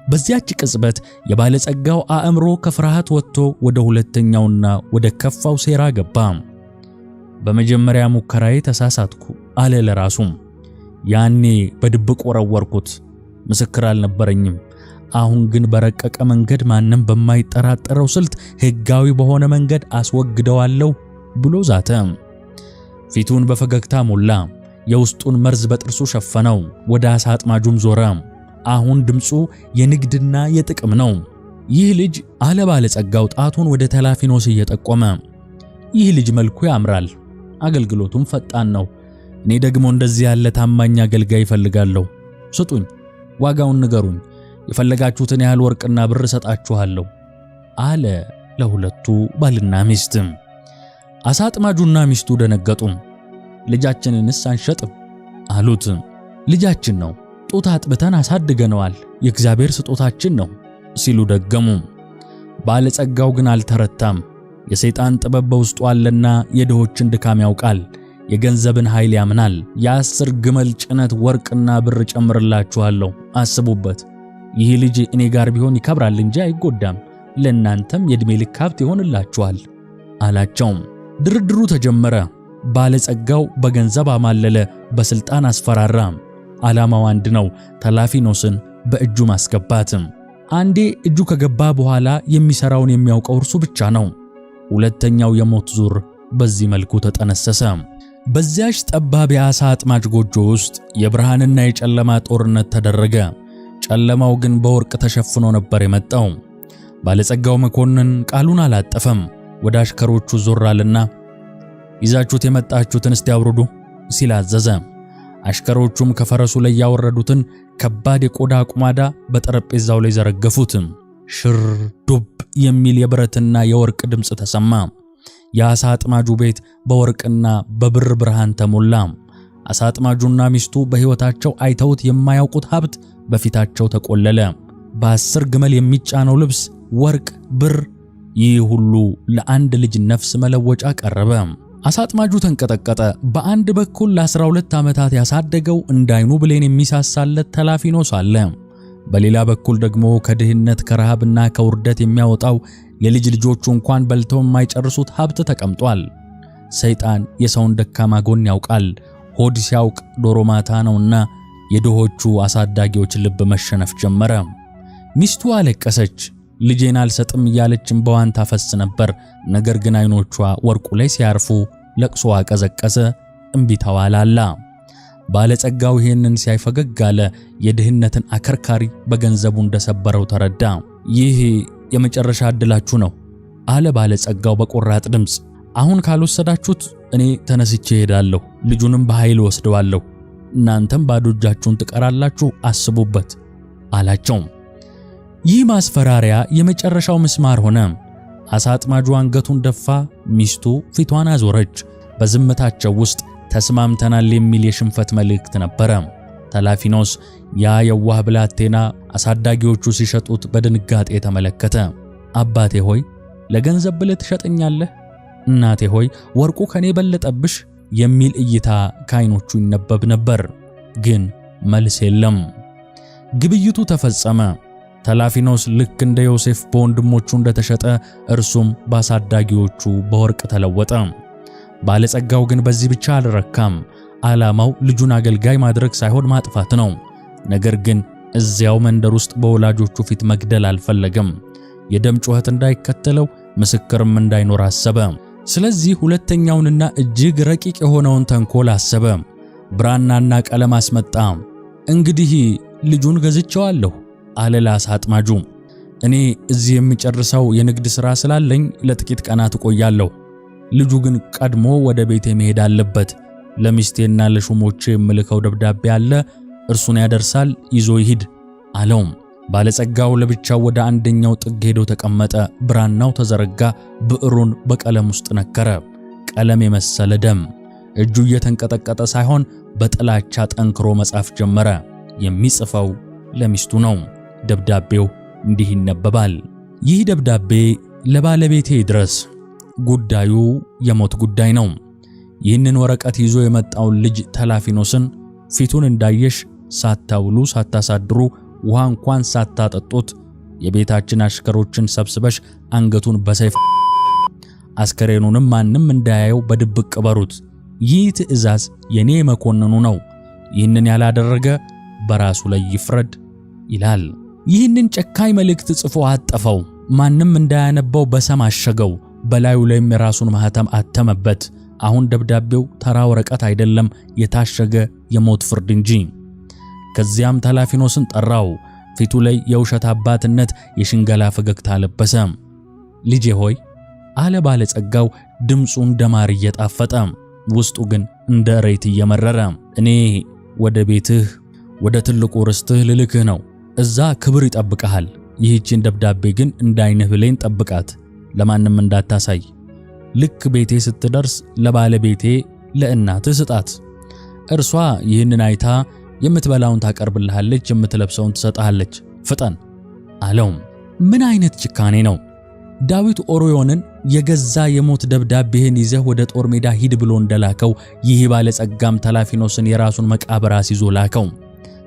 በዚያች ቅጽበት የባለጸጋው አእምሮ ከፍርሃት ወጥቶ ወደ ሁለተኛውና ወደ ከፋው ሴራ ገባ። በመጀመሪያ ሙከራዬ ተሳሳትኩ አለ ለራሱም። ያኔ በድብቅ ወረወርኩት፣ ምስክር አልነበረኝም። አሁን ግን በረቀቀ መንገድ፣ ማንም በማይጠራጠረው ስልት፣ ሕጋዊ በሆነ መንገድ አስወግደዋለሁ ብሎ ዛተ። ፊቱን በፈገግታ ሞላ። የውስጡን መርዝ በጥርሱ ሸፈነው። ወደ አሳ አጥማጁም ዞረ። አሁን ድምፁ የንግድና የጥቅም ነው። ይህ ልጅ አለ ባለጸጋው ጣቱን ወደ ተላፊኖስ እየጠቆመ፣ ይህ ልጅ መልኩ ያምራል፣ አገልግሎቱም ፈጣን ነው። እኔ ደግሞ እንደዚህ ያለ ታማኝ አገልጋይ እፈልጋለሁ። ስጡኝ፣ ዋጋውን ንገሩኝ፣ የፈለጋችሁትን ያህል ወርቅና ብር እሰጣችኋለሁ አለ ለሁለቱ ባልና ሚስት። አሳ አጥማጁና ሚስቱ ደነገጡ። ልጃችንንስ አንሸጥም አሉት። ልጃችን ነው፣ ጡት አጥብተን አሳድገነዋል፣ የእግዚአብሔር ስጦታችን ነው ሲሉ ደገሙ። ባለጸጋው ግን አልተረታም። የሰይጣን ጥበብ በውስጡ አለና የድሆችን ድካም ያውቃል፣ የገንዘብን ኃይል ያምናል። የ10 ግመል ጭነት ወርቅና ብር ጨምርላችኋለሁ፣ አስቡበት። ይህ ልጅ እኔ ጋር ቢሆን ይከብራል እንጂ አይጎዳም፣ ለእናንተም የዕድሜ ልክ ሀብት ይሆንላችኋል አላቸው። ድርድሩ ተጀመረ። ባለጸጋው በገንዘብ አማለለ፣ በስልጣን አስፈራራ። ዓላማው አንድ ነው፣ ተላፊኖስን በእጁ ማስገባትም። አንዴ እጁ ከገባ በኋላ የሚሰራውን የሚያውቀው እርሱ ብቻ ነው። ሁለተኛው የሞት ዙር በዚህ መልኩ ተጠነሰሰ። በዚያች ጠባብ የዓሣ አጥማጅ ጎጆ ውስጥ የብርሃንና የጨለማ ጦርነት ተደረገ። ጨለማው ግን በወርቅ ተሸፍኖ ነበር የመጣው። ባለጸጋው መኮንን ቃሉን አላጠፈም። ወደ አሽከሮቹ ዞር አለና ይዛችሁት የመጣችሁትን እስቲ አውርዱ ሲል አዘዘ። አሽከሮቹም ከፈረሱ ላይ ያወረዱትን ከባድ የቆዳ አቁማዳ በጠረጴዛው ላይ ዘረገፉት። ሽር ዱብ የሚል የብረትና የወርቅ ድምፅ ተሰማ። የዓሣ አጥማጁ ቤት በወርቅና በብር ብርሃን ተሞላ። ዓሣ አጥማጁና ሚስቱ በሕይወታቸው አይተውት የማያውቁት ሀብት በፊታቸው ተቆለለ። በ10 ግመል የሚጫነው ልብስ፣ ወርቅ፣ ብር፣ ይህ ሁሉ ለአንድ ልጅ ነፍስ መለወጫ ቀረበ። ዓሣ አጥማጁ ተንቀጠቀጠ። በአንድ በኩል ለ12 ዓመታት ያሳደገው እንደ ዓይኑ ብሌን የሚሳሳለት ተላፊኖስ አለ። በሌላ በኩል ደግሞ ከድህነት ከረሃብና ከውርደት የሚያወጣው የልጅ ልጆቹ እንኳን በልተው የማይጨርሱት ሀብት ተቀምጧል። ሰይጣን የሰውን ደካማ ጎን ያውቃል። ሆድ ሲያውቅ ዶሮ ማታ ነውና የድሆቹ አሳዳጊዎች ልብ መሸነፍ ጀመረ። ሚስቱ አለቀሰች። ልጄን አልሰጥም እያለች እንባዋን ታፈስ ነበር። ነገር ግን አይኖቿ ወርቁ ላይ ሲያርፉ ለቅሶዋ ቀዘቀዘ፣ እምቢታዋ ላላ። ባለጸጋው ይሄንን ሲያይ ፈገግ አለ። የድህነትን አከርካሪ በገንዘቡ እንደሰበረው ተረዳ። ይህ የመጨረሻ ዕድላችሁ ነው አለ ባለጸጋው በቆራጥ ድምፅ። አሁን ካልወሰዳችሁት እኔ ተነስቼ እሄዳለሁ፣ ልጁንም በኃይል ወስደዋለሁ። እናንተም ባዶ እጃችሁን ትቀራላችሁ፣ አስቡበት አላቸው። ይህ ማስፈራሪያ የመጨረሻው ምስማር ሆነ። ዓሣ አጥማጁ አንገቱን ደፋ፣ ሚስቱ ፊቷን አዞረች። በዝምታቸው ውስጥ ተስማምተናል የሚል የሽንፈት መልእክት ነበረ። ተላፊኖስ ያ የዋህ ብላቴና አሳዳጊዎቹ ሲሸጡት በድንጋጤ ተመለከተ። አባቴ ሆይ ለገንዘብ ብለህ ትሸጠኛለህ? እናቴ ሆይ ወርቁ ከኔ በለጠብሽ? የሚል እይታ ከዓይኖቹ ይነበብ ነበር። ግን መልስ የለም። ግብይቱ ተፈጸመ። ተላፊኖስ ልክ እንደ ዮሴፍ በወንድሞቹ እንደተሸጠ እርሱም በአሳዳጊዎቹ በወርቅ ተለወጠ። ባለጸጋው ግን በዚህ ብቻ አልረካም። ዓላማው ልጁን አገልጋይ ማድረግ ሳይሆን ማጥፋት ነው። ነገር ግን እዚያው መንደር ውስጥ በወላጆቹ ፊት መግደል አልፈለገም። የደም ጩኸት እንዳይከተለው ምስክርም እንዳይኖር አሰበ። ስለዚህ ሁለተኛውንና እጅግ ረቂቅ የሆነውን ተንኮል አሰበ። ብራናና ቀለም አስመጣ። እንግዲህ ልጁን ገዝቼዋለሁ አለ ለዓሣ አጥማጁ። እኔ እዚህ የሚጨርሰው የንግድ ሥራ ስላለኝ ለጥቂት ቀናት እቆያለሁ። ልጁ ግን ቀድሞ ወደ ቤቴ መሄድ አለበት። ለሚስቴና ለሹሞቼ የምልከው ደብዳቤ አለ፣ እርሱን ያደርሳል፣ ይዞ ይሂድ አለውም። ባለጸጋው ለብቻው ወደ አንደኛው ጥግ ሄዶ ተቀመጠ። ብራናው ተዘረጋ፣ ብዕሩን በቀለም ውስጥ ነከረ። ቀለም የመሰለ ደም። እጁ እየተንቀጠቀጠ ሳይሆን በጥላቻ ጠንክሮ መጻፍ ጀመረ። የሚጽፈው ለሚስቱ ነው። ደብዳቤው እንዲህ ይነበባል። ይህ ደብዳቤ ለባለቤቴ ይድረስ። ጉዳዩ የሞት ጉዳይ ነው። ይህንን ወረቀት ይዞ የመጣውን ልጅ ተላፊኖስን ፊቱን እንዳየሽ ሳታውሉ ሳታሳድሩ ውሃ እንኳን ሳታጠጡት የቤታችን አሽከሮችን ሰብስበሽ አንገቱን በሰይፍ አስከሬኑንም ማንም እንዳያየው በድብቅ ቅበሩት። ይህ ትእዛዝ የኔ መኮንኑ ነው። ይህንን ያላደረገ በራሱ ላይ ይፍረድ ይላል። ይህንን ጨካኝ መልእክት ጽፎ አጠፈው። ማንም እንዳያነባው በሰም አሸገው። በላዩ ላይም የራሱን ማህተም አተመበት። አሁን ደብዳቤው ተራ ወረቀት አይደለም፣ የታሸገ የሞት ፍርድ እንጂ። ከዚያም ተላፊኖስን ጠራው። ፊቱ ላይ የውሸት አባትነት የሽንገላ ፈገግታ ለበሰ። ልጄ ሆይ አለ ባለጸጋው፣ ድምፁ እንደ ማር እየጣፈጠ ውስጡ ግን እንደ እሬት እየመረረ፣ እኔ ወደ ቤትህ ወደ ትልቁ ርስትህ ልልክህ ነው። እዛ ክብር ይጠብቅሃል። ይህችን ደብዳቤ ግን እንደ ዓይንህ ብሌን ጠብቃት፣ ለማንም እንዳታሳይ። ልክ ቤቴ ስትደርስ ለባለቤቴ ለእናትህ ስጣት። እርሷ ይህንን አይታ የምትበላውን ታቀርብልሃለች፣ የምትለብሰውን ትሰጥሃለች። ፍጠን አለው። ምን አይነት ጭካኔ ነው! ዳዊት ኦርዮንን የገዛ የሞት ደብዳቤህን ይዘህ ወደ ጦር ሜዳ ሂድ ብሎ እንደላከው ይህ ባለጸጋም ተላፊኖስን የራሱን መቃብር አስይዞ ላከው።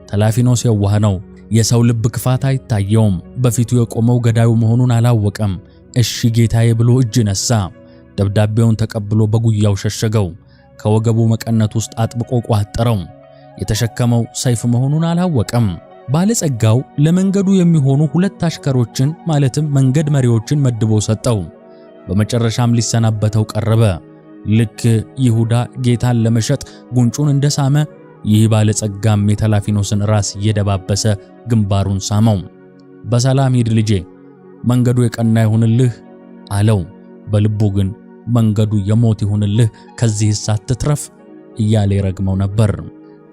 ተላፊኖስ የዋህ ነው። የሰው ልብ ክፋት አይታየውም። በፊቱ የቆመው ገዳዩ መሆኑን አላወቀም። እሺ ጌታዬ ብሎ እጅ ነሳ። ደብዳቤውን ተቀብሎ በጉያው ሸሸገው። ከወገቡ መቀነት ውስጥ አጥብቆ ቋጠረው። የተሸከመው ሰይፍ መሆኑን አላወቀም። ባለጸጋው ለመንገዱ የሚሆኑ ሁለት አሽከሮችን ማለትም መንገድ መሪዎችን መድቦ ሰጠው። በመጨረሻም ሊሰናበተው ቀረበ። ልክ ይሁዳ ጌታን ለመሸጥ ጉንጩን እንደሳመ ይህ ባለጸጋም የተላፊኖስን ራስ እየደባበሰ ግንባሩን ሳመው። በሰላም ሂድ ልጄ፣ መንገዱ የቀና ይሁንልህ አለው። በልቡ ግን መንገዱ የሞት ይሁንልህ፣ ከዚህስ አትትረፍ እያለ ይረግመው ነበር።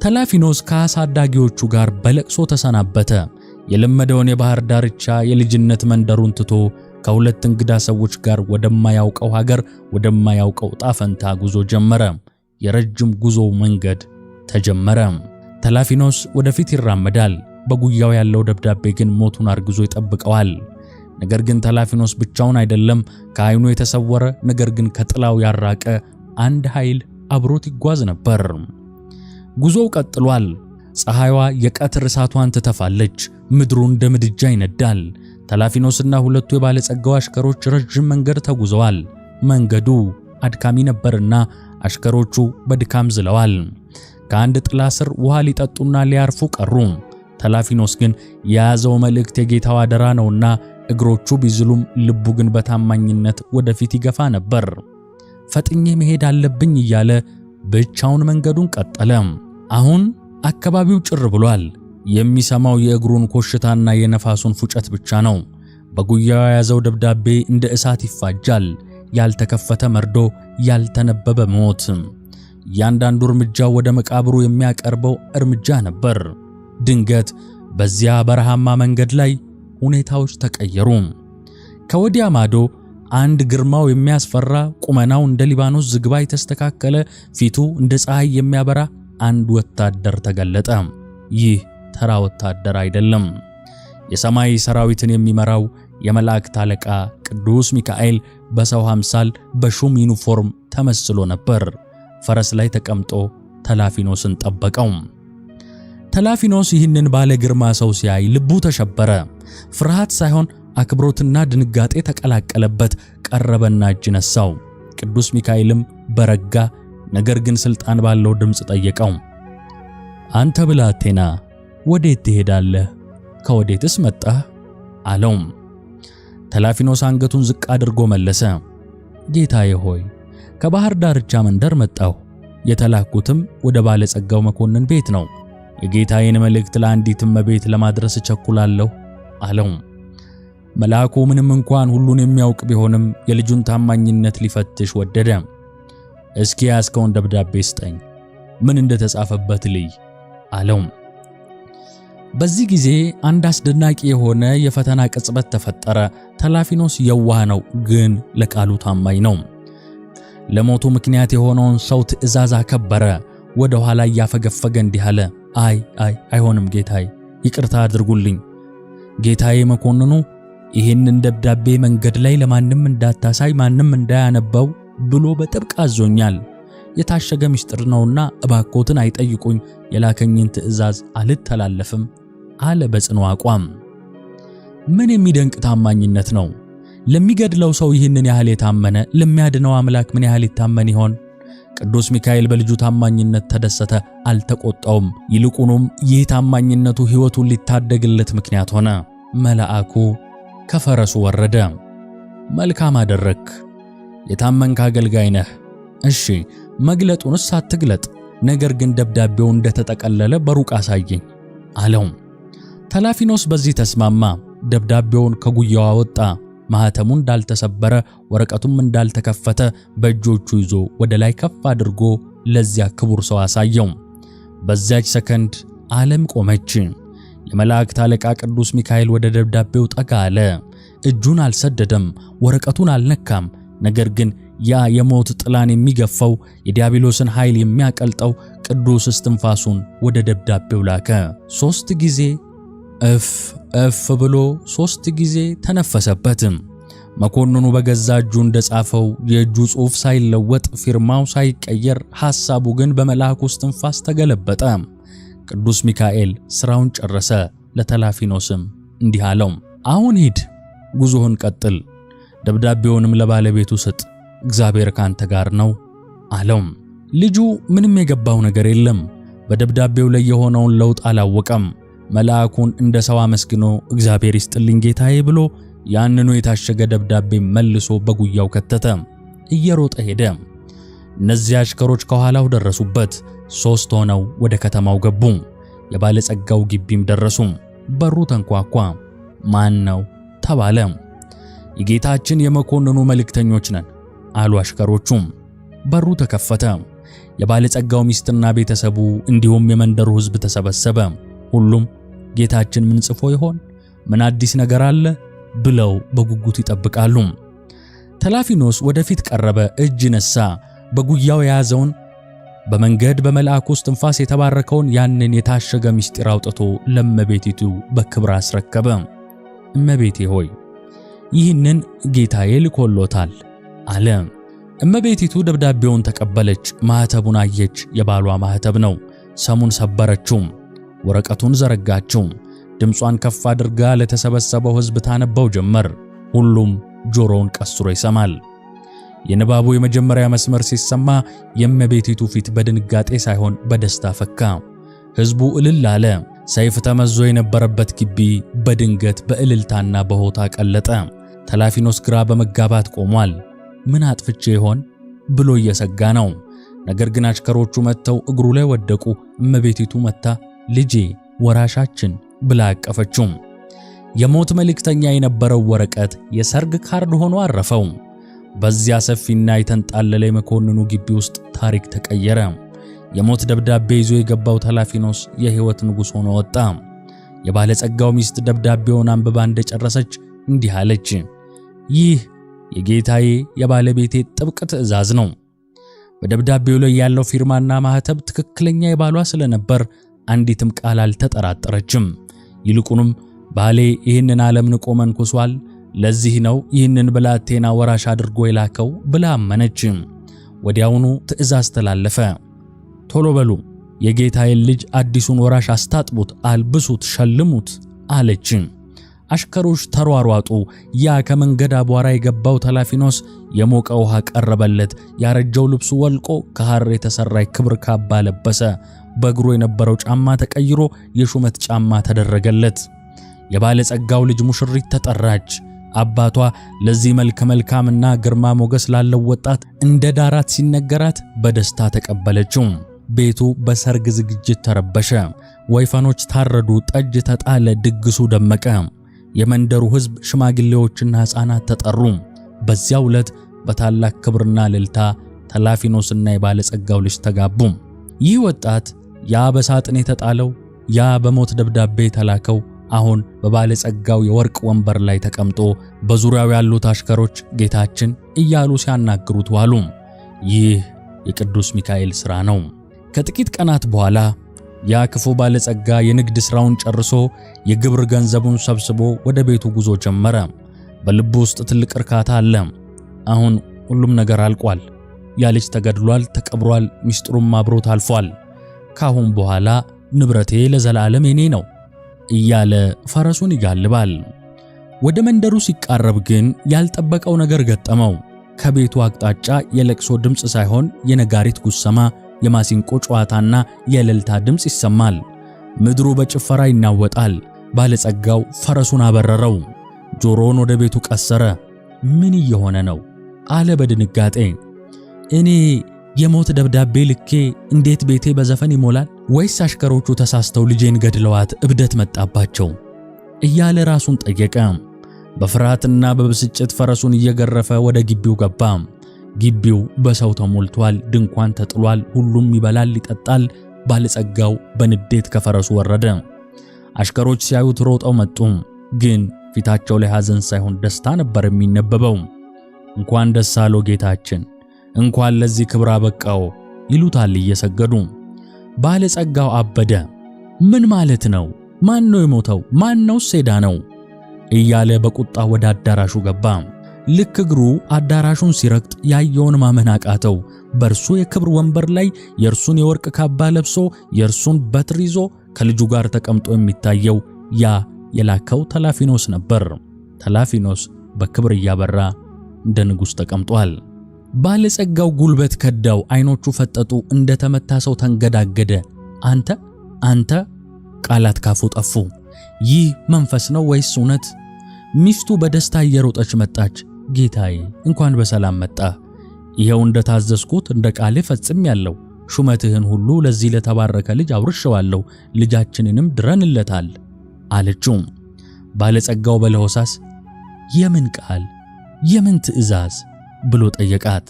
ተላፊኖስ ከአሳዳጊዎቹ ጋር በለቅሶ ተሰናበተ። የለመደውን የባህር ዳርቻ የልጅነት መንደሩን ትቶ ከሁለት እንግዳ ሰዎች ጋር ወደማያውቀው ሀገር ወደማያውቀው ጣፈንታ ጉዞ ጀመረ። የረጅም ጉዞ መንገድ ተጀመረ። ተላፊኖስ ወደፊት ይራመዳል። በጉያው ያለው ደብዳቤ ግን ሞቱን አርግዞ ይጠብቀዋል። ነገር ግን ተላፊኖስ ብቻውን አይደለም። ከዓይኑ የተሰወረ ነገር ግን ከጥላው ያራቀ አንድ ኃይል አብሮት ይጓዝ ነበር። ጉዞው ቀጥሏል። ፀሐይዋ የቀትር እሳቷን ትተፋለች። ምድሩ እንደ ምድጃ ይነዳል። ተላፊኖስና ሁለቱ የባለጸጋው አሽከሮች ረጅም መንገድ ተጉዘዋል። መንገዱ አድካሚ ነበርና አሽከሮቹ በድካም ዝለዋል። ከአንድ ጥላ ስር ውሃ ሊጠጡና ሊያርፉ ቀሩ። ተላፊኖስ ግን የያዘው መልእክት የጌታው አደራ ነውና እግሮቹ ቢዝሉም ልቡ ግን በታማኝነት ወደፊት ይገፋ ነበር። ፈጥኜ መሄድ አለብኝ እያለ ብቻውን መንገዱን ቀጠለ። አሁን አካባቢው ጭር ብሏል። የሚሰማው የእግሩን ኮሽታና የነፋሱን ፉጨት ብቻ ነው። በጉያው የያዘው ደብዳቤ እንደ እሳት ይፋጃል። ያልተከፈተ መርዶ፣ ያልተነበበ ሞት። እያንዳንዱ እርምጃ ወደ መቃብሩ የሚያቀርበው እርምጃ ነበር። ድንገት በዚያ በረሃማ መንገድ ላይ ሁኔታዎች ተቀየሩ። ከወዲያ ማዶ አንድ ግርማው የሚያስፈራ ቁመናው እንደ ሊባኖስ ዝግባ የተስተካከለ ፊቱ እንደ ፀሐይ የሚያበራ አንድ ወታደር ተገለጠ። ይህ ተራ ወታደር አይደለም። የሰማይ ሰራዊትን የሚመራው የመላእክት አለቃ ቅዱስ ሚካኤል በሰው አምሳል በሹም ዩኒፎርም ተመስሎ ነበር። ፈረስ ላይ ተቀምጦ ተላፊኖስን ጠበቀው። ተላፊኖስ ይህንን ባለ ግርማ ሰው ሲያይ ልቡ ተሸበረ። ፍርሃት ሳይሆን አክብሮትና ድንጋጤ ተቀላቀለበት። ቀረበና እጅ ነሳው። ቅዱስ ሚካኤልም በረጋ ነገር ግን ሥልጣን ባለው ድምፅ ጠየቀው። አንተ ብላቴና ወዴት ትሄዳለህ? ከወዴትስ መጣህ? አለው። ተላፊኖስ አንገቱን ዝቅ አድርጎ መለሰ። ጌታዬ ሆይ፣ ከባህር ዳርቻ መንደር መጣሁ። የተላኩትም ወደ ባለጸጋው መኮንን ቤት ነው። የጌታዬን መልእክት ለአንዲት እመቤት ለማድረስ እቸኩላለሁ አለው። መልአኩ ምንም እንኳን ሁሉን የሚያውቅ ቢሆንም የልጁን ታማኝነት ሊፈትሽ ወደደ። እስኪ ያዝከውን ደብዳቤ ስጠኝ፣ ምን እንደተጻፈበት ልይ አለው። በዚህ ጊዜ አንድ አስደናቂ የሆነ የፈተና ቅጽበት ተፈጠረ። ተላፊኖስ የዋህ ነው፣ ግን ለቃሉ ታማኝ ነው። ለሞቱ ምክንያት የሆነውን ሰው ትእዛዝ አከበረ። ወደ ኋላ እያፈገፈገ እንዲህ አለ፣ አይ አይ አይሆንም ጌታዬ፣ ይቅርታ አድርጉልኝ። ጌታዬ መኮንኑ ይህንን ደብዳቤ መንገድ ላይ ለማንም እንዳታሳይ፣ ማንም እንዳያነባው ብሎ በጥብቅ አዞኛል። የታሸገ ምስጢር ነውና እባኮትን አይጠይቁኝ፣ የላከኝን ትእዛዝ አልተላለፍም አለ በጽኑ አቋም። ምን የሚደንቅ ታማኝነት ነው! ለሚገድለው ሰው ይህንን ያህል የታመነ ለሚያድነው አምላክ ምን ያህል ይታመን ይሆን? ቅዱስ ሚካኤል በልጁ ታማኝነት ተደሰተ፣ አልተቆጣውም። ይልቁኑም ይህ ታማኝነቱ ሕይወቱን ሊታደግለት ምክንያት ሆነ። መልአኩ ከፈረሱ ወረደ። መልካም አደረክ፣ የታመንክ አገልጋይ ነህ። እሺ መግለጡንስ አትግለጥ፣ ነገር ግን ደብዳቤው እንደተጠቀለለ በሩቅ አሳየኝ አለው። ተላፊኖስ በዚህ ተስማማ። ደብዳቤውን ከጉያው አወጣ። ማህተሙ እንዳልተሰበረ ወረቀቱም እንዳልተከፈተ በእጆቹ ይዞ ወደ ላይ ከፍ አድርጎ ለዚያ ክቡር ሰው አሳየው። በዚያች ሰከንድ ዓለም ቆመች። የመላእክት አለቃ ቅዱስ ሚካኤል ወደ ደብዳቤው ጠጋ አለ። እጁን አልሰደደም፣ ወረቀቱን አልነካም። ነገር ግን ያ የሞት ጥላን የሚገፋው የዲያብሎስን ኃይል የሚያቀልጠው ቅዱስ እስትንፋሱን ወደ ደብዳቤው ላከ። 3 ጊዜ እፍ እፍ ብሎ 3 ጊዜ ተነፈሰበት። መኮንኑ በገዛ እጁ እንደጻፈው የእጁ ጽሑፍ ሳይለወጥ ፊርማው ሳይቀየር ሐሳቡ ግን በመልአኩ እስትንፋስ ተገለበጠ። ቅዱስ ሚካኤል ሥራውን ጨረሰ። ለተላፊኖስም እንዲህ አለው፣ አሁን ሂድ፣ ጉዞህን ቀጥል፣ ደብዳቤውንም ለባለቤቱ ስጥ፣ እግዚአብሔር ካንተ ጋር ነው አለው። ልጁ ምንም የገባው ነገር የለም። በደብዳቤው ላይ የሆነውን ለውጥ አላወቀም። መልአኩን እንደ ሰው አመስግኖ እግዚአብሔር ይስጥልኝ ጌታዬ ብሎ ያንኑ የታሸገ ደብዳቤ መልሶ በጉያው ከተተ። እየሮጠ ሄደ። እነዚያ አሽከሮች ከኋላው ደረሱበት። 3 ሆነው ወደ ከተማው ገቡ። የባለጸጋው ግቢም ደረሱ። በሩ ተንኳኳ። ማን ነው ተባለ። የጌታችን የመኮንኑ መልእክተኞች ነን አሉ አሽከሮቹም። በሩ ተከፈተ። የባለጸጋው ሚስትና ቤተሰቡ እንዲሁም የመንደሩ ሕዝብ ተሰበሰበ። ሁሉም ጌታችን ምን ጽፎ ይሆን? ምን አዲስ ነገር አለ? ብለው በጉጉት ይጠብቃሉ። ተላፊኖስ ወደፊት ቀረበ፣ እጅ ነሳ። በጉያው የያዘውን በመንገድ በመልአኩ እስትንፋስ የተባረከውን ያንን የታሸገ ምስጢር አውጥቶ ለእመቤቲቱ በክብር አስረከበ። እመቤቴ ሆይ፣ ይህንን ጌታዬ ልኮሎታል አለ። እመቤቲቱ ደብዳቤውን ተቀበለች። ማኅተቡን አየች። የባሏ ማኅተብ ነው። ሰሙን ሰበረችው። ወረቀቱን ዘረጋችው። ድምጿን ከፍ አድርጋ ለተሰበሰበው ሕዝብ ታነበው ጀመር። ሁሉም ጆሮውን ቀስሮ ይሰማል። የንባቡ የመጀመሪያ መስመር ሲሰማ የእመቤቲቱ ፊት በድንጋጤ ሳይሆን በደስታ ፈካ። ሕዝቡ እልል አለ። ሰይፍ ተመዞ የነበረበት ግቢ በድንገት በእልልታና በሆታ ቀለጠ። ተላፊኖስ ግራ በመጋባት ቆሟል። ምን አጥፍቼ ይሆን ብሎ እየሰጋ ነው። ነገር ግን አሽከሮቹ መጥተው እግሩ ላይ ወደቁ። እመቤቲቱ መጥታ ልጄ ወራሻችን ብላ አቀፈችው። የሞት መልእክተኛ የነበረው ወረቀት የሰርግ ካርድ ሆኖ አረፈው። በዚያ ሰፊና የተንጣለለ የመኮንኑ ግቢ ውስጥ ታሪክ ተቀየረ። የሞት ደብዳቤ ይዞ የገባው ተላፊኖስ የሕይወት ንጉሥ ሆኖ ወጣ። የባለጸጋው ሚስት ደብዳቤውን አንብባ እንደጨረሰች እንዲህ አለች፣ ይህ የጌታዬ የባለቤቴ ጥብቅ ትእዛዝ ነው። በደብዳቤው ላይ ያለው ፊርማና ማህተብ ትክክለኛ የባሏ ስለነበር አንዲትም ቃል አልተጠራጠረችም። ይልቁንም ባሌ ይህንን ዓለም ንቆ መንኩሷል፣ ለዚህ ነው ይህንን ብላቴና ወራሽ አድርጎ የላከው ብላ አመነች። ወዲያውኑ ትእዛዝ ተላለፈ። ቶሎ በሉ፣ የጌታዬን ልጅ አዲሱን ወራሽ አስታጥቡት፣ አልብሱት፣ ሸልሙት አለች። አሽከሮች ተሯሯጡ። ያ ከመንገድ አቧራ የገባው ተላፊኖስ የሞቀ ውሃ ቀረበለት። ያረጀው ልብሱ ወልቆ ከሐር የተሠራ የክብር ካባ ለበሰ። በእግሩ የነበረው ጫማ ተቀይሮ የሹመት ጫማ ተደረገለት። የባለጸጋው ልጅ ሙሽሪት ተጠራች። አባቷ ለዚህ መልከ መልካምና ግርማ ሞገስ ላለው ወጣት እንደ ዳራት ሲነገራት በደስታ ተቀበለችው። ቤቱ በሰርግ ዝግጅት ተረበሸ። ወይፈኖች ታረዱ፣ ጠጅ ተጣለ፣ ድግሱ ደመቀ። የመንደሩ ሕዝብ፣ ሽማግሌዎችና ሕፃናት ተጠሩ። በዚያው ዕለት በታላቅ ክብርና እልልታ ተላፊኖስና የባለጸጋው ልጅ ተጋቡ። ይህ ወጣት ያ በሳጥን የተጣለው፣ ያ በሞት ደብዳቤ የተላከው አሁን በባለጸጋው የወርቅ ወንበር ላይ ተቀምጦ በዙሪያው ያሉት አሽከሮች ጌታችን እያሉ ሲያናግሩት ዋሉ። ይህ የቅዱስ ሚካኤል ሥራ ነው። ከጥቂት ቀናት በኋላ ያ ክፉ ባለጸጋ የንግድ ሥራውን ጨርሶ የግብር ገንዘቡን ሰብስቦ ወደ ቤቱ ጉዞ ጀመረ። በልቡ ውስጥ ትልቅ እርካታ አለ። አሁን ሁሉም ነገር አልቋል። ያ ልጅ ተገድሏል፣ ተቀብሯል፣ ሚስጥሩም አብሮት አልፏል። ካሁን በኋላ ንብረቴ ለዘላለም የኔ ነው እያለ ፈረሱን ይጋልባል። ወደ መንደሩ ሲቃረብ ግን ያልጠበቀው ነገር ገጠመው። ከቤቱ አቅጣጫ የለቅሶ ድምፅ ሳይሆን የነጋሪት ጉሰማ፣ የማሲንቆ ጨዋታና የእልልታ ድምፅ ይሰማል። ምድሩ በጭፈራ ይናወጣል። ባለጸጋው ፈረሱን አበረረው፣ ጆሮውን ወደ ቤቱ ቀሰረ። ምን እየሆነ ነው አለ በድንጋጤ። እኔ የሞት ደብዳቤ ልኬ እንዴት ቤቴ በዘፈን ይሞላል? ወይስ አሽከሮቹ ተሳስተው ልጄን ገድለዋት እብደት መጣባቸው? እያለ ራሱን ጠየቀ። በፍርሃትና በብስጭት ፈረሱን እየገረፈ ወደ ግቢው ገባ። ግቢው በሰው ተሞልቷል። ድንኳን ተጥሏል። ሁሉም ይበላል፣ ይጠጣል። ባለጸጋው በንዴት ከፈረሱ ወረደ። አሽከሮች ሲያዩት ሮጠው መጡ። ግን ፊታቸው ላይ ሐዘን ሳይሆን ደስታ ነበር የሚነበበው። እንኳን ደስ አለው ጌታችን፣ እንኳን ለዚህ ክብር አበቃው ይሉታል እየሰገዱ። ባለጸጋው አበደ። ምን ማለት ነው? ማን ነው የሞተው? ማን ነው ሴዳ ነው? እያለ በቁጣ ወደ አዳራሹ ገባ። ልክ እግሩ አዳራሹን ሲረግጥ ያየውን ማመን አቃተው። በእርሱ የክብር ወንበር ላይ የእርሱን የወርቅ ካባ ለብሶ የእርሱን በትር ይዞ ከልጁ ጋር ተቀምጦ የሚታየው ያ የላከው ተላፊኖስ ነበር። ተላፊኖስ በክብር እያበራ እንደ ንጉሥ ተቀምጧል። ባለጸጋው ጉልበት ከዳው፣ አይኖቹ ፈጠጡ፣ እንደተመታ ሰው ተንገዳገደ። አንተ አንተ ቃላት ካፉ ጠፉ። ይህ መንፈስ ነው ወይስ እውነት? ሚስቱ በደስታ እየሮጠች መጣች። ጌታዬ እንኳን በሰላም መጣ። ይኸው እንደታዘዝኩት እንደ ቃልህ ፈጽሜአለሁ። ሹመትህን ሁሉ ለዚህ ለተባረከ ልጅ አውርሼዋለሁ፣ ልጃችንንም ድረንለታል አለችው። ባለጸጋው በለሆሳስ የምን ቃል የምን ትእዛዝ ብሎ ጠየቃት።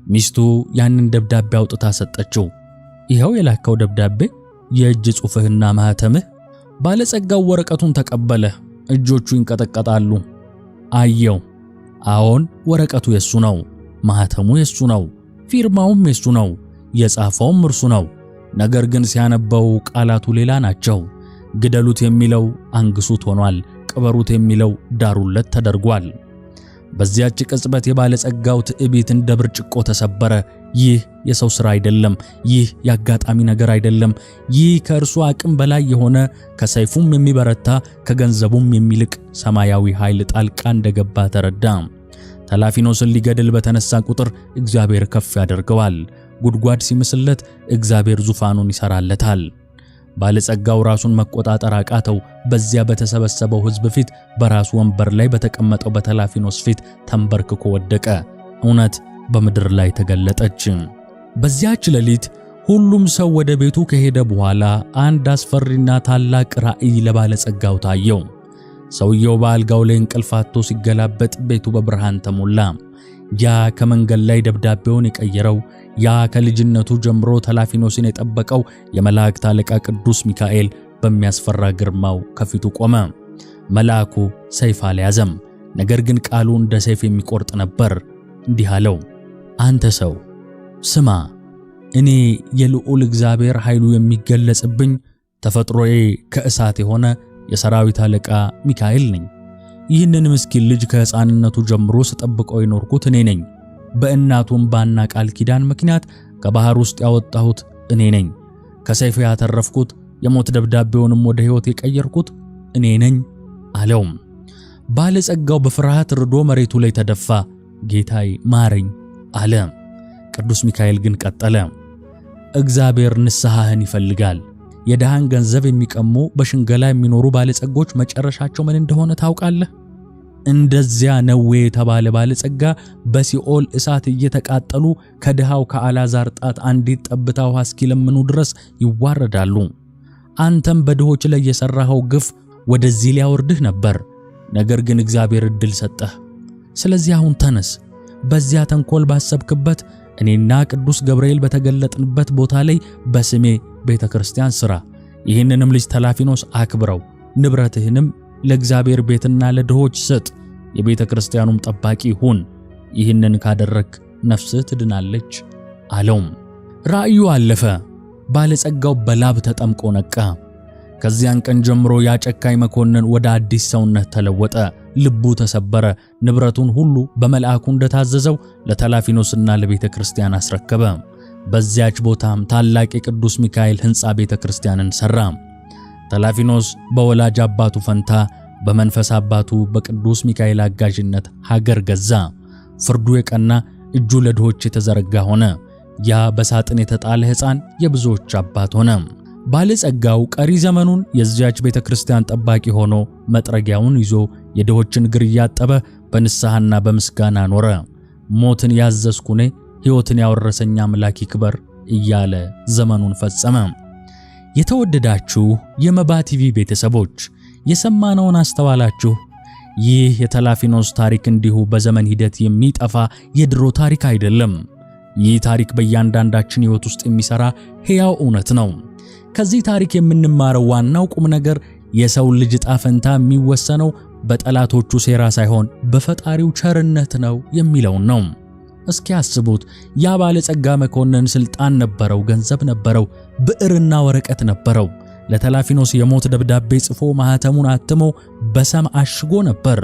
ሚስቱ ያንን ደብዳቤ አውጥታ ሰጠችው። ይኸው የላከው ደብዳቤ፣ የእጅ ጽሑፍህና ማኅተምህ። ባለጸጋው ወረቀቱን ተቀበለ። እጆቹ ይንቀጠቀጣሉ። አየው። አዎን ወረቀቱ የሱ ነው፣ ማኅተሙ የሱ ነው፣ ፊርማውም የሱ ነው፣ የጻፈውም እርሱ ነው። ነገር ግን ሲያነበው ቃላቱ ሌላ ናቸው። ግደሉት የሚለው አንግሱት ሆኗል። ቅበሩት የሚለው ዳሩለት ተደርጓል። በዚያች ቅጽበት የባለጸጋው ትዕቢት እንደ ብርጭቆ ተሰበረ። ይህ የሰው ሥራ አይደለም። ይህ የአጋጣሚ ነገር አይደለም። ይህ ከእርሱ አቅም በላይ የሆነ፣ ከሰይፉም የሚበረታ፣ ከገንዘቡም የሚልቅ ሰማያዊ ኃይል ጣልቃ እንደገባ ተረዳ። ተላፊኖስን ሊገድል በተነሳ ቁጥር እግዚአብሔር ከፍ ያደርገዋል። ጉድጓድ ሲምስለት እግዚአብሔር ዙፋኑን ይሰራለታል። ባለጸጋው ራሱን መቆጣጠር አቃተው። በዚያ በተሰበሰበው ሕዝብ ፊት፣ በራሱ ወንበር ላይ በተቀመጠው በተላፊኖስ ፊት ተንበርክኮ ወደቀ። እውነት በምድር ላይ ተገለጠች። በዚያች ሌሊት ሁሉም ሰው ወደ ቤቱ ከሄደ በኋላ አንድ አስፈሪና ታላቅ ራእይ ለባለጸጋው ታየው። ሰውየው በአልጋው ላይ እንቅልፍ አጥቶ ሲገላበጥ ቤቱ በብርሃን ተሞላ። ያ ከመንገድ ላይ ደብዳቤውን የቀየረው፣ ያ ከልጅነቱ ጀምሮ ተላፊኖስን የጠበቀው የመላእክት አለቃ ቅዱስ ሚካኤል በሚያስፈራ ግርማው ከፊቱ ቆመ። መልአኩ ሰይፍ አልያዘም፣ ነገር ግን ቃሉ እንደ ሰይፍ የሚቆርጥ ነበር። እንዲህ አለው፣ አንተ ሰው ስማ፣ እኔ የልዑል እግዚአብሔር ኃይሉ የሚገለጽብኝ ተፈጥሮዬ ከእሳት የሆነ የሰራዊት አለቃ ሚካኤል ነኝ። ይህንን ምስኪን ልጅ ከሕፃንነቱ ጀምሮ ስጠብቀው የኖርኩት እኔ ነኝ። በእናቱም ባና ቃል ኪዳን ምክንያት ከባህር ውስጥ ያወጣሁት እኔ ነኝ። ከሰይፍ ያተረፍኩት የሞት ደብዳቤውንም ወደ ሕይወት የቀየርኩት እኔ ነኝ አለው። ባለጸጋው በፍርሃት ርዶ መሬቱ ላይ ተደፋ። ጌታዬ ማረኝ አለ። ቅዱስ ሚካኤል ግን ቀጠለ። እግዚአብሔር ንስሐህን ይፈልጋል። የድሃን ገንዘብ የሚቀሙ በሽንገላ የሚኖሩ ባለጸጎች መጨረሻቸው ምን እንደሆነ ታውቃለህ? እንደዚያ ነዌ የተባለ ባለጸጋ በሲኦል እሳት እየተቃጠሉ ከድሃው ከአልዓዛር ጣት አንዲት ጠብታ ውሃ እስኪለምኑ ድረስ ይዋረዳሉ። አንተም በድሆች ላይ የሠራኸው ግፍ ወደዚህ ሊያወርድህ ነበር። ነገር ግን እግዚአብሔር ዕድል ሰጠህ። ስለዚህ አሁን ተነስ፣ በዚያ ተንኮል ባሰብክበት እኔና ቅዱስ ገብርኤል በተገለጥንበት ቦታ ላይ በስሜ ቤተ ክርስቲያን ሥራ። ይህንንም ልጅ ተላፊኖስ አክብረው፣ ንብረትህንም ለእግዚአብሔር ቤትና ለድሆች ስጥ፣ የቤተ ክርስቲያኑም ጠባቂ ሁን። ይህንን ካደረክ ነፍስህ ትድናለች አለውም። ራእዩ አለፈ። ባለጸጋው በላብ ተጠምቆ ነቃ። ከዚያን ቀን ጀምሮ ያ ጨካኝ መኮንን ወደ አዲስ ሰውነት ተለወጠ። ልቡ ተሰበረ። ንብረቱን ሁሉ በመልአኩ እንደታዘዘው ለተላፊኖስና ለቤተ ክርስቲያን አስረከበ። በዚያች ቦታም ታላቅ የቅዱስ ሚካኤል ሕንፃ ቤተ ክርስቲያንን ሠራ። ተላፊኖስ በወላጅ አባቱ ፈንታ በመንፈስ አባቱ በቅዱስ ሚካኤል አጋዥነት ሀገር ገዛ። ፍርዱ የቀና፣ እጁ ለድሆች የተዘረጋ ሆነ። ያ በሳጥን የተጣለ ሕፃን የብዙዎች አባት ሆነ። ባለጸጋው ቀሪ ዘመኑን የዚያች ቤተ ክርስቲያን ጠባቂ ሆኖ መጥረጊያውን ይዞ የድሆችን እግር እያጠበ በንስሐና በምስጋና ኖረ። ሞትን ያዘዝኩ እኔ ሕይወትን ያወረሰኝ አምላክ ይክበር እያለ ዘመኑን ፈጸመ። የተወደዳችሁ የመባ ቲቪ ቤተሰቦች የሰማነውን አስተዋላችሁ? ይህ የተላፊኖስ ታሪክ እንዲሁ በዘመን ሂደት የሚጠፋ የድሮ ታሪክ አይደለም። ይህ ታሪክ በእያንዳንዳችን ሕይወት ውስጥ የሚሰራ ሕያው እውነት ነው። ከዚህ ታሪክ የምንማረው ዋናው ቁም ነገር የሰው ልጅ ዕጣ ፈንታ የሚወሰነው በጠላቶቹ ሴራ ሳይሆን በፈጣሪው ቸርነት ነው የሚለውን ነው። እስኪ አስቡት፣ ያ ባለጸጋ መኮንን ስልጣን ነበረው፣ ገንዘብ ነበረው፣ ብዕርና ወረቀት ነበረው። ለተላፊኖስ የሞት ደብዳቤ ጽፎ ማኅተሙን አትሞ በሰም አሽጎ ነበር።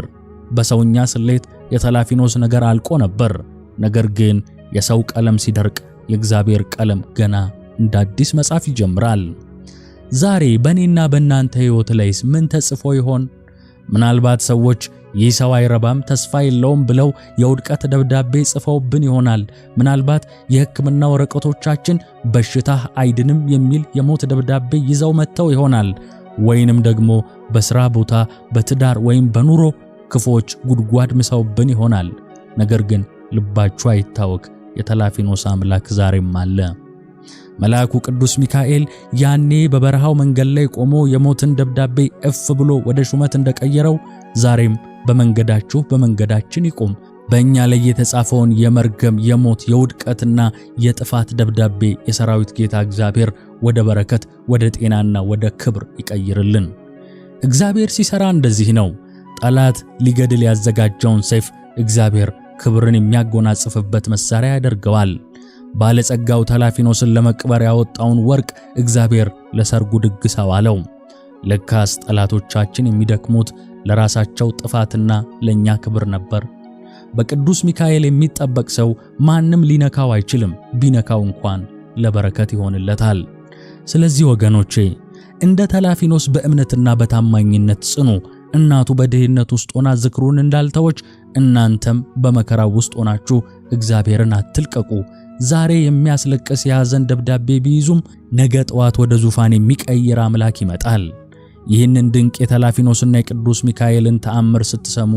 በሰውኛ ስሌት የተላፊኖስ ነገር አልቆ ነበር። ነገር ግን የሰው ቀለም ሲደርቅ የእግዚአብሔር ቀለም ገና እንደ አዲስ መጻፍ ይጀምራል። ዛሬ በእኔና በእናንተ ሕይወት ላይስ ምን ተጽፎ ይሆን? ምናልባት ሰዎች ይህ ሰው አይረባም፣ ተስፋ የለውም ብለው የውድቀት ደብዳቤ ጽፈውብን ይሆናል። ምናልባት የሕክምና ወረቀቶቻችን በሽታህ አይድንም የሚል የሞት ደብዳቤ ይዘው መጥተው ይሆናል። ወይንም ደግሞ በሥራ ቦታ፣ በትዳር ወይም በኑሮ ክፉዎች ጉድጓድ ምሰውብን ይሆናል። ነገር ግን ልባችሁ አይታወክ፣ የተላፊኖስ አምላክ ዛሬም አለ። መልአኩ ቅዱስ ሚካኤል ያኔ በበረሃው መንገድ ላይ ቆሞ የሞትን ደብዳቤ እፍ ብሎ ወደ ሹመት እንደቀየረው ዛሬም በመንገዳችሁ በመንገዳችን ይቁም። በእኛ ላይ የተጻፈውን የመርገም፣ የሞት፣ የውድቀትና የጥፋት ደብዳቤ የሰራዊት ጌታ እግዚአብሔር ወደ በረከት፣ ወደ ጤናና ወደ ክብር ይቀይርልን። እግዚአብሔር ሲሰራ እንደዚህ ነው። ጠላት ሊገድል ያዘጋጀውን ሰይፍ እግዚአብሔር ክብርን የሚያጎናጽፍበት መሳሪያ ያደርገዋል። ባለጸጋው ተላፊኖስን ለመቅበር ያወጣውን ወርቅ እግዚአብሔር ለሰርጉ ድግስ አዋለው። ለካስ ጠላቶቻችን የሚደክሙት ለራሳቸው ጥፋትና ለኛ ክብር ነበር። በቅዱስ ሚካኤል የሚጠበቅ ሰው ማንም ሊነካው አይችልም። ቢነካው እንኳን ለበረከት ይሆንለታል። ስለዚህ ወገኖቼ እንደ ተላፊኖስ በእምነትና በታማኝነት ጽኑ። እናቱ በድህነት ውስጥ ሆና ዝክሩን እንዳልተወች እናንተም በመከራው ውስጥ ሆናችሁ እግዚአብሔርን አትልቀቁ። ዛሬ የሚያስለቅስ የሐዘን ደብዳቤ ቢይዙም ነገ ጠዋት ወደ ዙፋን የሚቀይር አምላክ ይመጣል። ይህንን ድንቅ የተላፊኖስና የቅዱስ ሚካኤልን ተአምር ስትሰሙ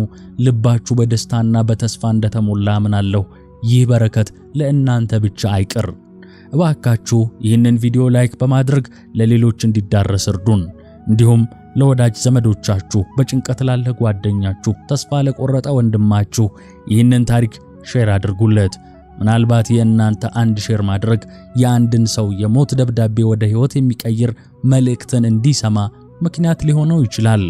ልባችሁ በደስታና በተስፋ እንደተሞላ አምናለሁ። ይህ በረከት ለእናንተ ብቻ አይቅር። እባካችሁ ይህንን ቪዲዮ like በማድረግ ለሌሎች እንዲዳረስ እርዱን። እንዲሁም ለወዳጅ ዘመዶቻችሁ፣ በጭንቀት ላለ ጓደኛችሁ፣ ተስፋ ለቆረጠ ወንድማችሁ ይህንን ታሪክ share አድርጉለት። ምናልባት የእናንተ አንድ share ማድረግ የአንድን ሰው የሞት ደብዳቤ ወደ ሕይወት የሚቀይር መልእክትን እንዲሰማ ምክንያት ሊሆነው ይችላል።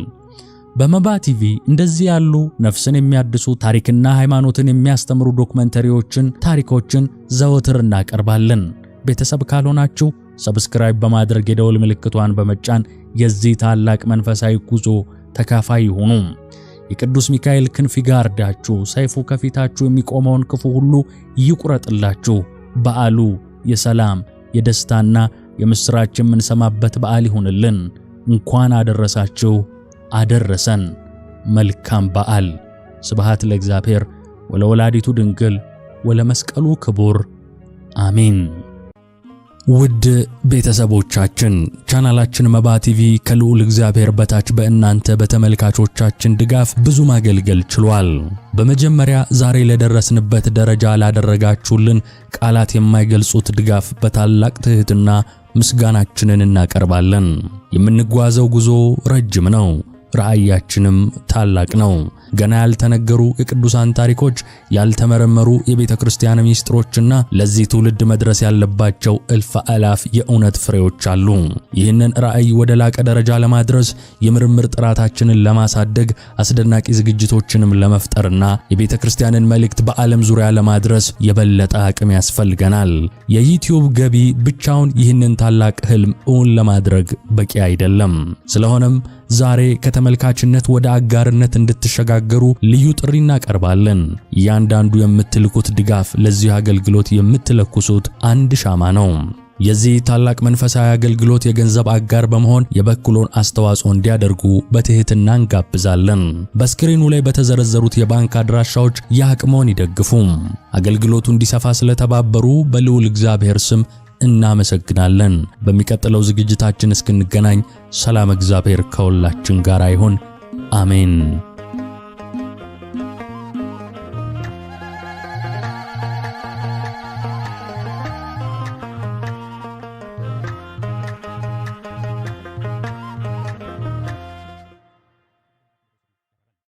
በመባ ቲቪ እንደዚህ ያሉ ነፍስን የሚያድሱ ታሪክና ሃይማኖትን የሚያስተምሩ ዶክመንተሪዎችን፣ ታሪኮችን ዘወትር እናቀርባለን። ቤተሰብ ካልሆናችሁ subscribe በማድረግ የደወል ምልክቷን በመጫን የዚህ ታላቅ መንፈሳዊ ጉዞ ተካፋይ ይሁኑ። የቅዱስ ሚካኤል ክንፍ ይጋርዳችሁ፣ ሰይፉ ከፊታችሁ የሚቆመውን ክፉ ሁሉ ይቁረጥላችሁ። በዓሉ የሰላም የደስታና የምሥራች የምንሰማበት በዓል ይሁንልን። እንኳን አደረሳችሁ አደረሰን። መልካም በዓል። ስብሐት ለእግዚአብሔር ወለወላዲቱ ድንግል ወለመስቀሉ ክቡር አሜን። ውድ ቤተሰቦቻችን ቻናላችን መባ ቲቪ ከልዑል እግዚአብሔር በታች በእናንተ በተመልካቾቻችን ድጋፍ ብዙ ማገልገል ችሏል። በመጀመሪያ ዛሬ ለደረስንበት ደረጃ ላደረጋችሁልን ቃላት የማይገልጹት ድጋፍ በታላቅ ትሕትና ምስጋናችንን እናቀርባለን። የምንጓዘው ጉዞ ረጅም ነው። ራእያችንም ታላቅ ነው። ገና ያልተነገሩ የቅዱሳን ታሪኮች፣ ያልተመረመሩ የቤተ ክርስቲያን ሚስጥሮችና ለዚህ ትውልድ መድረስ ያለባቸው እልፍ አላፍ የእውነት ፍሬዎች አሉ። ይህንን ራእይ ወደ ላቀ ደረጃ ለማድረስ የምርምር ጥራታችንን ለማሳደግ አስደናቂ ዝግጅቶችንም ለመፍጠርና የቤተ ክርስቲያንን መልእክት በዓለም ዙሪያ ለማድረስ የበለጠ አቅም ያስፈልገናል። የዩቲዩብ ገቢ ብቻውን ይህንን ታላቅ ህልም እውን ለማድረግ በቂ አይደለም። ስለሆነም ዛሬ ከተመልካችነት ወደ አጋርነት እንድትሸጋገሩ ልዩ ጥሪ እናቀርባለን። እያንዳንዱ የምትልኩት ድጋፍ ለዚህ አገልግሎት የምትለኩሱት አንድ ሻማ ነው። የዚህ ታላቅ መንፈሳዊ አገልግሎት የገንዘብ አጋር በመሆን የበኩሎን አስተዋጽኦ እንዲያደርጉ በትህትና እንጋብዛለን። በስክሪኑ ላይ በተዘረዘሩት የባንክ አድራሻዎች የአቅሞን ይደግፉ። አገልግሎቱ እንዲሰፋ ስለተባበሩ በልዑል እግዚአብሔር ስም እናመሰግናለን። በሚቀጥለው ዝግጅታችን እስክንገናኝ ሰላም እግዚአብሔር ከሁላችን ጋር ይሁን። አሜን።